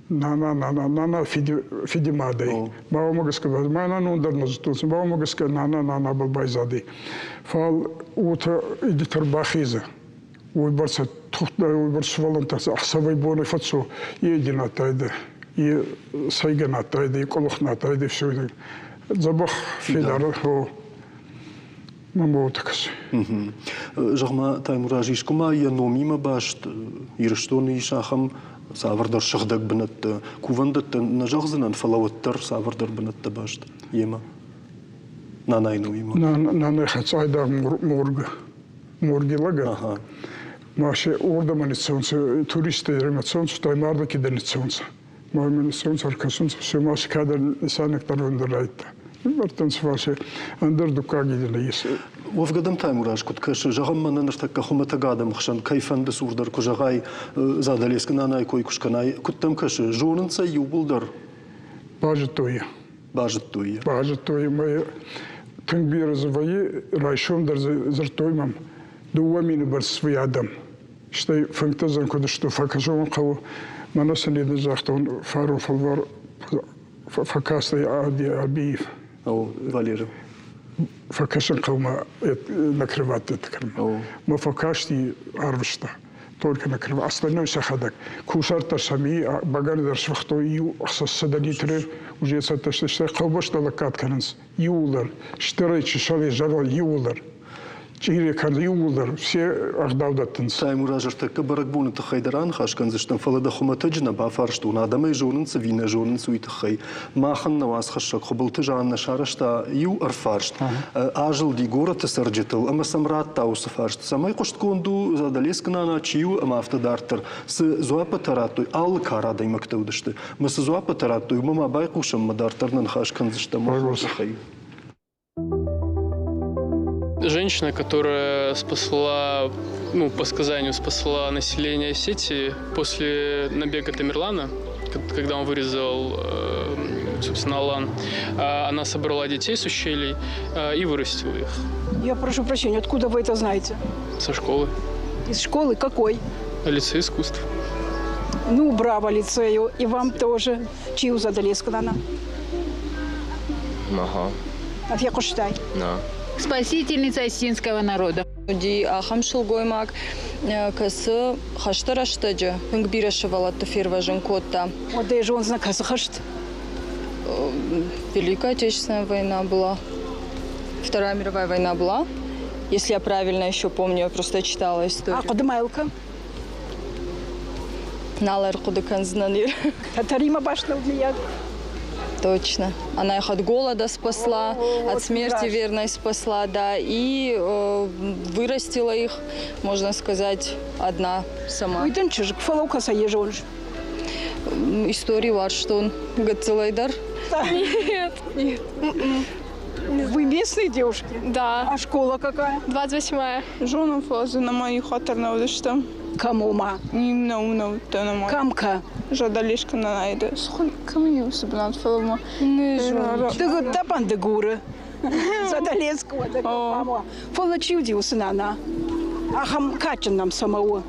Нана, нана, нана фиди, фиди мадӕй. Ма уомӕ гӕсгӕ ма нон дӕр нӕ зудтонцӕ, ма уомӕ гӕсгӕ нана нанабӕл байзадӕй. Фал уотӕ идитӕр бахезӕ. Уойбӕрцӕ уойбӕрцӕ сувӕллӕнттӕ ӕхсӕвӕй-бонӕй фӕццо, е дин адтайдӕ, е сӕйгӕ на адтайдӕ, е къулух на адтайдӕ, все дзӕбӕх федар мӕм уотӕ кӕсы. Зӕгъ-ма, Таймураз, искуы ма йӕ номимӕ баст Ирыстоны ис ахӕм цавӕрдӕр сыгъдӕг бынӕттӕ, кувӕндӕттӕ нӕ зӕгъдзынӕн, фӕлӕ уӕддӕр цавӕрдӕр бынӕттӕ баст йемӕ? Нанайы номимӕ. Нанай хӕццӕ айдагъ моргы. Морги лӕгӕт. Ма се уордӕмӕ ниццӕунцӕ, туристтӕ ерӕмӕ цӕунцӕ, стай мардӕки дӕр ниццӕунцӕ. Ма имӕ ниццӕунцӕ, ӕркӕсунцӕ, все ма си кадӕр нисайнӕгтӕ ӕрвӕндӕр райдта. Ӕртӕнцӕ фарсе ӕндӕр дуккаг идӕ ес. Уӕвгӕ дӕм Таймураз куыд кӕсы, зӕгъӕм, мӕнӕ ныртӕккӕ хуымӕтӕг адӕмы хсӕн кӕй фӕнды цурдӕр куы зӕгъай, Задӕлескы нанайы кой куы скӕнай, куыд дӕм кӕсы, зонынц ӕй иууылдӕр? Базыдтой. Базыдтой йӕ. Базыдтой мӕ тынг бирӕ дзы вӕййы, райсом дӕр дзы дзырдтой мӕм 2000 бӕрц вӕййы адӕм. Стӕй фынгтӕ дзы куыд сты, фӕкӕсон хъӕуы. Мӕнӕ сын едын загътон, фарон фӕлвар фӕкастӕй Абиев. О, Валерий. Фӕкӕсын хъӕумӕ на кроватты кӕнын. Мӕ фӕкасти арвыста. Только на кровать. Остальное сӕхӕдӕг. Кусарт дӕр сӕм и, бӕгӕны дӕр сфыхтой иу 600 литры уже цӕттӕ сты, стӕй хъӕубӕстӕ лӕггад кӕнынц иууылдӕр. Стырӕй, чысылӕй, зӕронд иууылдӕр. Чъири кӕн иууылдӕр все ӕгъдау дӕттынц. Таймураз, ӕртӕккӕ бӕрӕгбоны тыххӕй дӕр аныхас кӕндзыстӕм, фӕлӕ дӕ хуымӕтӕджы нӕ бафарстон, адӕмӕй зонынц ӕви нӕ зонынц, уый тыххӕй. Махӕн нӕ уацхӕссӕг Хуыбылты Жаннӕ сарӕзта иу ӕрфарст. Азылди горӕты цӕрджытыл ӕмӕ сӕм радта уыцы фарст, цӕмӕй хъуыстгонд у Задӕлескы нана чи у ӕмӕ афтӕ дарддӕр. Цы дзуаппытӕ радтой, алы кары адӕймӕгтӕ уыдысты. Мӕ цы дзуаппытӕ радтой, уымӕ ма байхъусӕм ӕмӕ дарддӕр нӕ ныхас кӕндзыстӕм уый тыххӕй. Женщина, которая спасла, ну, по сказанию, спасла население Осетии после набега Тамерлана, когда он вырезал, собственно, Алан, она собрала детей с ущелий и вырастила их. Я прошу прощения, откуда вы это знаете? Со школы. Из школы какой? Лицей искусств. Ну, браво лицею, и вам тоже. Чи у Задалеск нана? Ага. А фехъуыстай? На. Спасительница осетинского народа. Уыди ахӕм сылгоймаг, кӕцы хӕсты рӕстӕджы тынг бирӕ сывӕллӕтты фервӕзын кодта. Уӕдӕ зондзынӕ кӕцы хӕст? Великая Отечественная война была. Вторая мировая война была. Если я правильно еще помню, я просто читала историю. Ахъуыды ма йыл кӕн. Нал ӕрхъуыды кӕндзынӕн ир. Тӕтӕримӕ баст нӕу миййаг? Точно. Она их от голода спасла, от смерти верной спасла, да, и вырастила их, можно сказать, одна сама. Уый дын чызг, фӕлӕу кӕцӕй йӕ зоныс? Истори уарзтон гыццылӕй дӕр. Нет, нет. Вы местные девушки? Да. А школа какая? 28-я. Зонын, фӕлӕ дзы нӕма иу хатт дӕр нӕ уыдыстӕм. Кӕм ома? Нӕ уым нӕ уыдтӕн ӕмӕ. Кӕм кӕ? Задалешка нанайды. Схуын кӕм и уыцы бынат, фӕлӕ ма. Дыгуттӕпӕн Дыгуры. Задалеск уӕдӕ кӕм Фӕлӕ чи уыди уыцы нана? Ахӕм кадджын нӕм цӕмӕ у?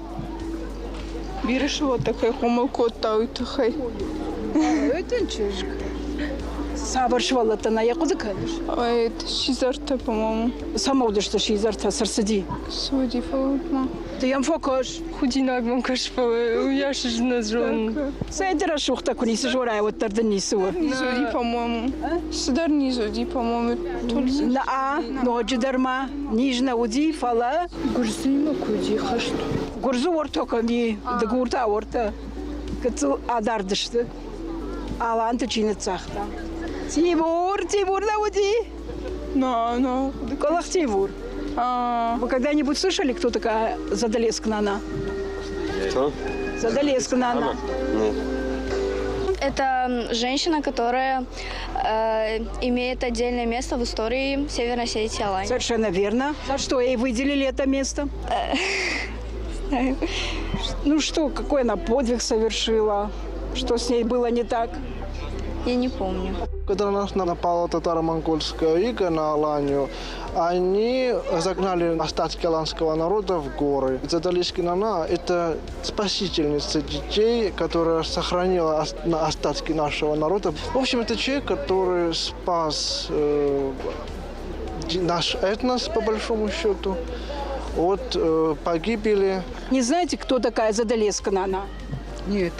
Бирӕ сывӕллӕттӕ кӕй хъомыл кодта, уый тыххӕй. Ой, чызг. Цавӕр сывӕллӕттӕ нӕ йӕ хъуыды кӕныс? Ой, сидзӕртӕ, по-моему. Цӕмӕ уыдысты сидзӕртӕ? Цы рцыди? Цы уыди, фӕлӕ ма. Ты йӕм фӕкӕс. Худинаг мӕм кӕс, фӕлӕ я ж нӕ зонын. Цӕй ды рӕсугъдтӕ куы ницы зонай, уӕддӕр дын ницы у. Низ уыди, по-моему. Цыдӕр низ уыди, по-моему. Наа, ноджыдӕр ма низ нӕ уыди, фӕлӕ... Гуырдзыимӕ куы уыди хӕст. Гуырдзы уӕртӕ кӕм и, дыгуртӕ уӕртӕ. Гыццыл адард сты. Аланты чи ныццагъта. Тимур, Тимур нӕ уыди? Но, но. Къӕлӕх Тимур. Вы когда-нибудь слышали, кто такая Задалеск Нана? Кто? Задалеск Нана. Нет. Это женщина, которая имеет отдельное место в истории Северной Осетии Алании. Совершенно верно. За что ей выделили это место? Знаю. Ну что, какой она подвиг совершила? Что с ней было не так? Я не помню. Когда на нас напала татаро-монгольская ига на Аланию, они загнали остатки аланского народа в горы. Задалишкина Нана – это спасительница детей, которая сохранила остатки нашего народа. В общем, это человек, который спас наш этнос, по большому счету, от погибели. Не знаете, кто такая Задалеска Нана? Нет.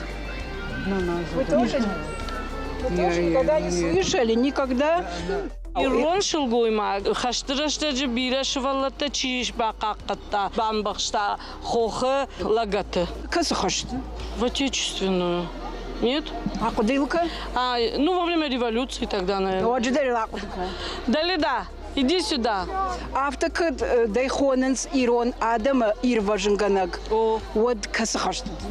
Нана. Вы тоже? Вы тоже никогда не слышали? Никогда? Ирон сылгоймаг хӕсты рӕстӕджы бирӕ сывӕллӕттӕ чи бахъахъхъӕдта, бамбӕхста хохы лӕгӕты. Кӕцы хӕст? В Отечественную. Нет? Ахъуыдыйыл кӕ? А, ну, во время революции тогда, наверное. Ноджыдӕр ыл ахъуыды кӕ. Далида, иди сюда. Афтӕ кӕд дӕ хонынц ирон адӕмы ирвӕзынгӕнӕг, уӕд кӕцы хӕст уыди?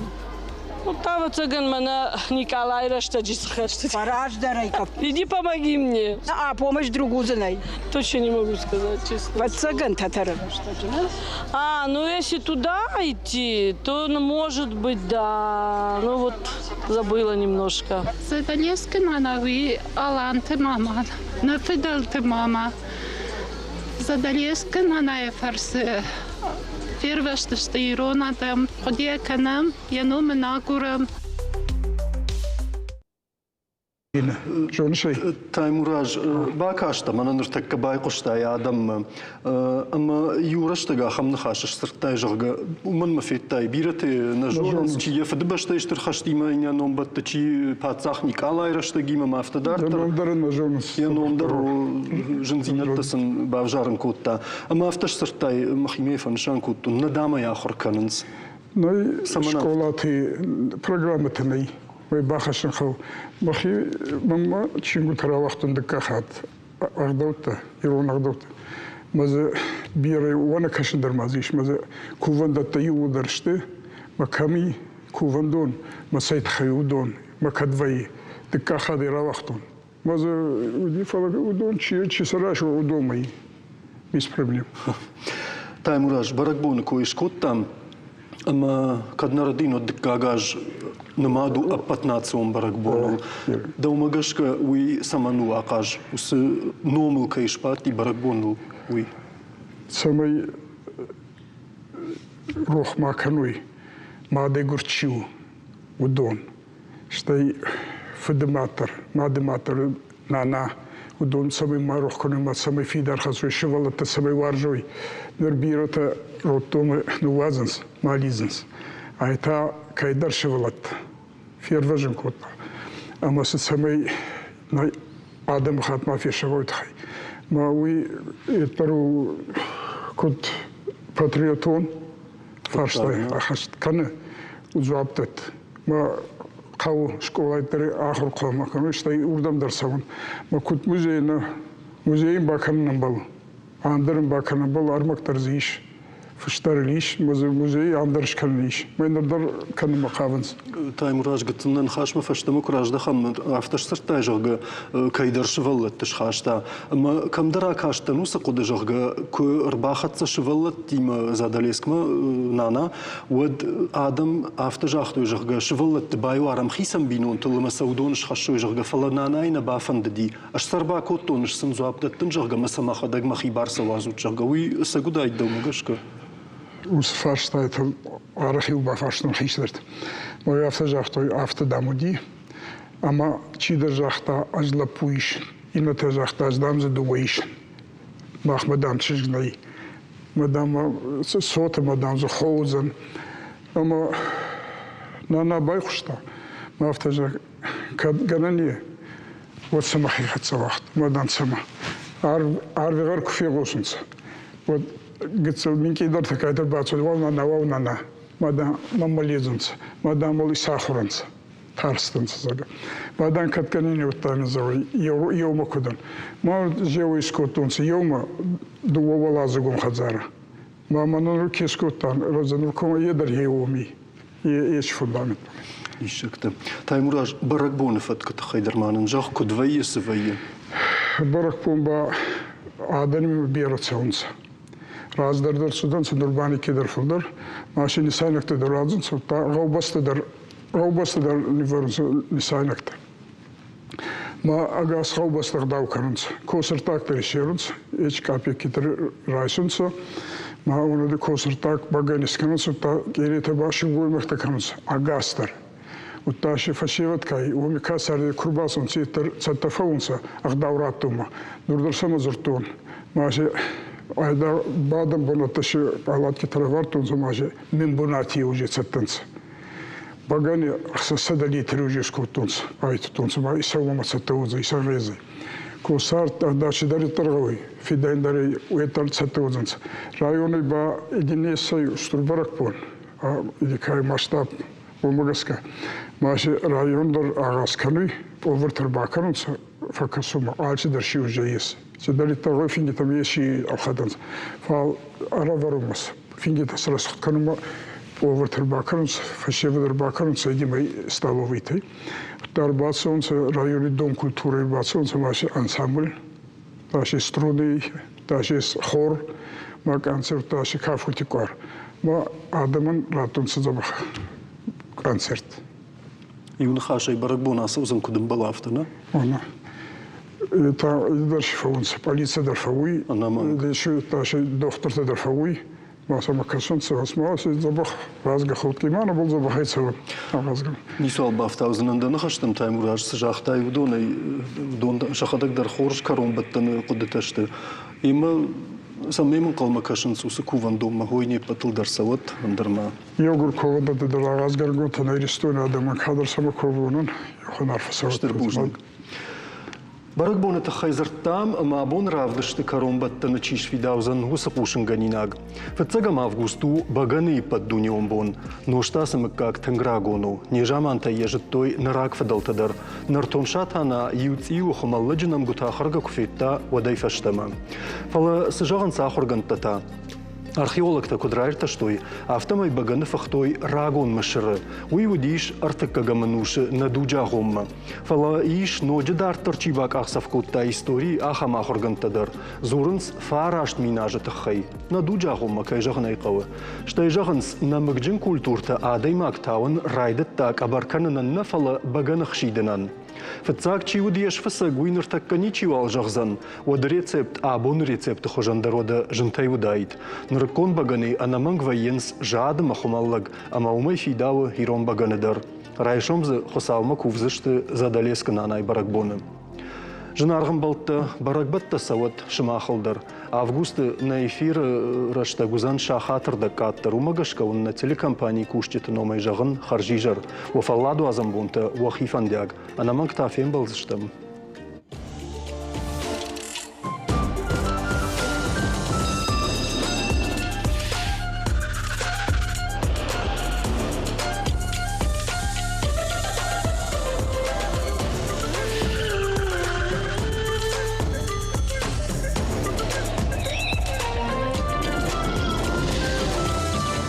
Ну, ӕвӕццӕгӕн мӕнӕ Николай рӕстӕджы цы хӕсты. Раздӕрӕй Иди помоги мне. А помощь другу зынай. Точно не могу сказать, честно. Ӕвӕццӕгӕн тӕтӕры рӕстӕджы, нӕ? А, ну если туда идти, то, ну, может быть, да. Ну вот забыла немножко. Задалески нана уый Аланты мама, нӕ фыдӕлты мама. Задалески нанайы фӕрцы фервӕзтысты ирон адӕм. Хъуыдыйӕ кӕнӕм, йӕ ном ын агурӕм. Зоныс ӕй? Таймураз, бакастӕ мӕнӕ ныртӕккӕ байхъуыстай адӕммӕ ӕмӕ иу рӕстӕг ахӕм ныхас сдзырдтай, зӕгъгӕ, уымӕн мӕ федтай, бирӕты нӕ зонынц, чи йӕ фыдыбӕстӕйы стыр хӕстимӕ йӕ ном бӕтты, чи паддзах Никъалайы рӕстӕгимӕ ӕмӕ афтӕ дарддӕр. Йӕ ном дӕр ын нӕ зонынц. Йӕ ном дӕр зындзинӕдтӕ сын бавзарын кодта. Ӕмӕ афтӕ сдзырдтай, мӕхимӕ фӕнысан кодтон, нӕ дам ӕй ахуыр кӕнынц. Нӕй, скъолаты программӕтӕ нӕй. Уый бахӕссын хъӕуы. Мӕхи мӕнмӕ чингуытӕ рауагътон дыккаг хатт ӕгъдӕуттӕ, ирон ӕгъдӕуттӕ. Мӕ дзы бирӕ уӕнӕ кӕсын дӕр ма дзы ис. Мӕ дзы кувӕндӕттӕ иууылдӕр сты. Мӕ кӕм и кувӕндон, мӕ цӕй тыххӕй уыдон, мӕ кӕд вӕййы. Дыккаг хатт ӕй рауагътон. Мӕ дзы уыди, фӕлӕ уыдон чи, чи сӕ райсой, уыдонмӕ. Без проблем. Таймураз, бӕрӕгбоны кой скодтам, ӕмӕ кӕд нӕ рӕдийын, уӕд дыккаг аз нымад у ӕппӕтнацион бӕрӕгбоныл. Дӕумӕ гӕсгӕ уый цӕмӕн у ахъаз, уыцы номыл кӕй сбадти бӕрӕгбоныл, уый? Цӕмӕй рох ма кӕной, мадӕгуыр чи у, уыдон. Стӕй фыды мад дӕр, мады мад дӕр нана, уыдон цӕмӕй ма рох кӕной ӕмӕ цӕмӕй фидар хӕцой, сывӕллӕттӕ цӕмӕй уарзой. Ныр бирӕтӕ роддомы ныууадзынц, ма лидзынц. Ай та кӕйдӕр сывӕллӕттӕ фервӕзын кодта. Ӕмӕ цы цӕмӕй нӕ адӕмыхатт ма фесӕфой тыххӕй. Ма уый дӕр у куыд патриотон фарста ӕххӕст кӕны, дзуапп дӕтты. Мӕ хъӕуы скъолайы дӕр ахуыр хъуамӕ кӕной, стӕй уырдӕм дӕр цӕуын. Мӕ куыд музейы нӕ, музейы бакӕнын ӕмбӕлы. Ам дӕр ын бакӕнын ӕмбӕлы, ӕрмӕг дӕр дзы ис. Фыст дӕр ыл ис, музейы ам дӕр скӕнын ис. Мӕ ныр дӕр кӕнынмӕ хъавынц. Таймураз, гыццыл нӕ ныхасмӕ фӕстӕмӕ куы раздӕхӕм, афтӕ сдзырдтай, зӕгъгӕ, кӕйдӕр сывӕллӕтты схаста. Ӕмӕ кӕмдӕр акастӕн уыцы хъуыды, зӕгъгӕ, куы ӕрбахӕццӕ сывӕллӕттимӕ Задалескмӕ нана, уӕд адӕм афтӕ загътой, зӕгъгӕ, сывӕллӕтты байуарӕм хицӕн бинонтыл ӕмӕ сӕ уыдон схӕссой, зӕгъгӕ, фӕлӕ нанайы нӕ бафӕндыди. Ӕз сӕ ӕрбакодтон, ӕз сын дзуапп дӕттын, зӕгъгӕ, ӕмӕ сӕ мӕхӕдӕг мӕхи бар сӕ уадзут, зӕгъгӕ, уый ӕцӕг уыдаид дӕумӕ гӕсгӕ? Уыцы фарстайтыл арӕх-иу бафарстон хистӕрты. Уый афтӕ загътой, афтӕ дам уыди, ӕмӕ чидӕр загъта, ӕз лӕппу ис, иннӕтӕ загъта, ӕз дам дзы дыууӕ ис. Махмӕ дам чызг нӕй. Мӕ дам цоты мӕ дам дзы хо уыдзӕн. Ӕмӕ нана байхъуыста. Мӕ афтӕ зӕгъ, кӕд гӕнӕн и, уӕд сӕ мӕхи хӕццӕ уагъд, мӕ дам цӕмӕ. Арвигъӕр куы фегъосунцӕ, уӕд гыццыл минкъийдӕртӕ кӕйдӕр бацуд, уал нана, уал нана, мӕ дам мӕмӕ ледзунцӕ, мӕ дам уал исахур ӕнцӕ. Тарстӕнцӕ, зӕгъгӕ. Бадан кӕд кӕнини удта мин зӕгъуй, еумӕ куд ан. Ма зеу искодтонцӕ еумӕ дууӕуӕладзугон хӕдзарӕ. Ма мӕ нур ке скодтан, ӕвӕдза нур кумӕ е дӕр еуоми, еци фундамент. Диссӕгтӕ. Таймураз, бӕрӕгбоны фӕткы тыххӕй дӕр ма нын зӕгъ, куыд вӕййы, цы вӕййы? Бӕрӕгбон ба адӕмимӕ берӕ цӕунцӕ. Раздӕр дӕр цудӕнцӕ, нур ба никкидӕр фулдӕр. Ма си нисайнӕгтӕ дӕр уадзунцӕ, гъӕубӕстӕ дӕр гъӕубӕстӕ дӕр ниввӕрунцӕ нисайнӕгтӕ. Ма ӕгас гъӕубӕстӕ гъдау кӕнунцӕ. Косӕрттаг дӕр иссерунцӕ, ечи капекки дӕр райсунцӕ. Ма уонӕди косӕрттаг бӕгӕни скӕнунцӕ, удта къеретӕ ба силгоймӕгтӕ кӕнунцӕ ӕгас дӕр. Удта си фӕсевӕд ка уоми ка царди ку рбацӕунцӕ, етӕ дӕр цӕттӕ фӕуунцӕ ӕгъдау раттунмӕ. Нур дӕр сӕмӕ дзурдтон. Ма си айдагъ бадӕн бунӕттӕ си палаткитӕ равардтонцӕ ма си мин бунати уже цӕттӕ нцӕ. Бӕгӕни ӕхсӕзсӕдӕ литри уже скодтонцӕ, байтудтонцӕ ма исӕумӕмӕ цӕттӕ уодзӕй, исӕгъезӕй. Косарт ӕдасидӕриддӕр гъӕуй, фидӕн дӕр уӕддӕр цӕттӕ уодзӕнцӕ. Райони ба единесӕй устур бӕрӕгбон, кай масштаб, уомӕ гӕсгӕ. Ма си район дӕр агъаз кӕнуй, пъовӕртӕ бакӕнунцӕ, фӕккӕсунмӕ алцидӕр си уже ес. Цидӕриддӕр гъӕуй фингитӕмӕ ес си ӕлхӕдӕнцӕ. Фал ӕрӕвӕрунмӕ фингитӕ срӕсугъд кӕнунмӕ повартӕ бакӕнунцӕ, фӕсевӕд ӕрбакӕнунцӕ едимӕй столовыйтӕй. Дӕр бацӕунцӕ райони дом культурӕй бацӕунцӕ ма си ансамбль, та си струны, та си хор, ма концерт, та си кафгути къуар. Ма адӕмӕн раттунцӕ дзӕбӕх концерт. Иу ныхасӕй бӕрӕгбон ацӕудзӕн куыд ӕмбӕлы, афтӕ, нӕ? Ӕнӕ. Та дӕр фӕуынц, полици дӕр фӕуй, дохтыртӕ дӕр фӕуй, ма сӕмӕ кӕсунцӕ, ма си дзӕбӕх рӕзгӕ худти, ма нӕбал дзӕбӕхӕй цӕуӕн рӕзгӕ. Ницуал бафтаудзынӕн дӕ ныхӕстӕм, Таймураз, цы загътай, уыдонӕй уыдон сӕхӕдӕг дӕр хорз кӕронбӕттӕны хъуыдытӕ сты. Ӕмӕ цӕмӕй мын хъӕумӕ кӕсынц уыцы кувӕндонмӕ, хой не ппӕтыл дӕр цӕуӕд, ӕндӕр ма. Еугур ковӕндӕттӕ дӕр агъазгӕнгутӕ нӕ Иристони адӕмӕн кадӕр сӕмӕ ковунӕн еуӕн арфӕ цӕуӕд. Стыр бузныг. Бӕрӕгбоны тыххӕй дзырдтам ӕмӕ абон равдысты кӕронбӕттӕны чи сфидаудзӕн, уыцы хъусынгӕнинаг. Фыццӕгӕм август у бӕгӕныйы ӕппӕтдунеон бон. Нозт ацы мыггаг тынг рагон у. Незамантӕй йӕ зыдтой нӕ рагфыдӕлтӕ дӕр. Нӕртон Сатана иу цъиуы хуымӕллӕджы нӕмгуытӕ хӕргӕ куы федта, уӕдӕй фӕстӕмӕ. Фӕлӕ цы зӕгъынц ахуыргӕндтӕ та? Археологтӕ куыд раиртӕстой, афтӕмӕй бӕгӕны фыхтой рагон Мысыры. Уый уыдис ӕртыккӕгӕм ӕнусы нӕ дуджы агъоммӕ. Фӕлӕ ис, ноджы дарддӕр чи бакъахдзӕф кодта историйы, ахӕм ахуыргӕндтӕ дӕр. Дзурынц 9000 азы тыххӕй. Нӕ дуджы агъоммӕ, кӕй зӕгъын ӕй хъӕуы. Стӕй зӕгъынц, нӕмыгджын культуртӕ адӕймаг тауын райдыдта къӕбӕр кӕнынӕн нӕ, фӕлӕ бӕгӕны хсидынӕн. Фыццаг чи уыд йе сфыцӕг, уый ныртӕккӕ ничиуал зӕгъдзӕн. Уӕды рецепт абоны рецепты хуызӕн дӕр уӕдӕ зынтӕй уыдаид. Нырыккон бӕгӕныйы ӕнӕмӕнг вӕййынц зад ӕмӕ хуымӕллӕг, ӕмӕ уымӕй фидауы ирон бӕгӕны дӕр. Райсом дзы Хуыцаумӕ кувдзысты Задӕлескы нанайы бӕрӕгбоны. Зынаргъ ӕмбӕлттӕ, бӕрӕгбӕттӕ цӕуӕд сымахыл дӕр. Августы нӕ эфиры рӕстӕг уыдзӕн сахатырдӕг къаддӕр. Уымӕ гӕсгӕ уын нӕ телекомпанийы кусджыты номӕй зӕгъын хӕрзизӕр. Уӕ фӕлладуадзӕн бонтӕ уӕхи фӕндиаг. Ӕнӕмӕнг та фембӕлдзыстӕм.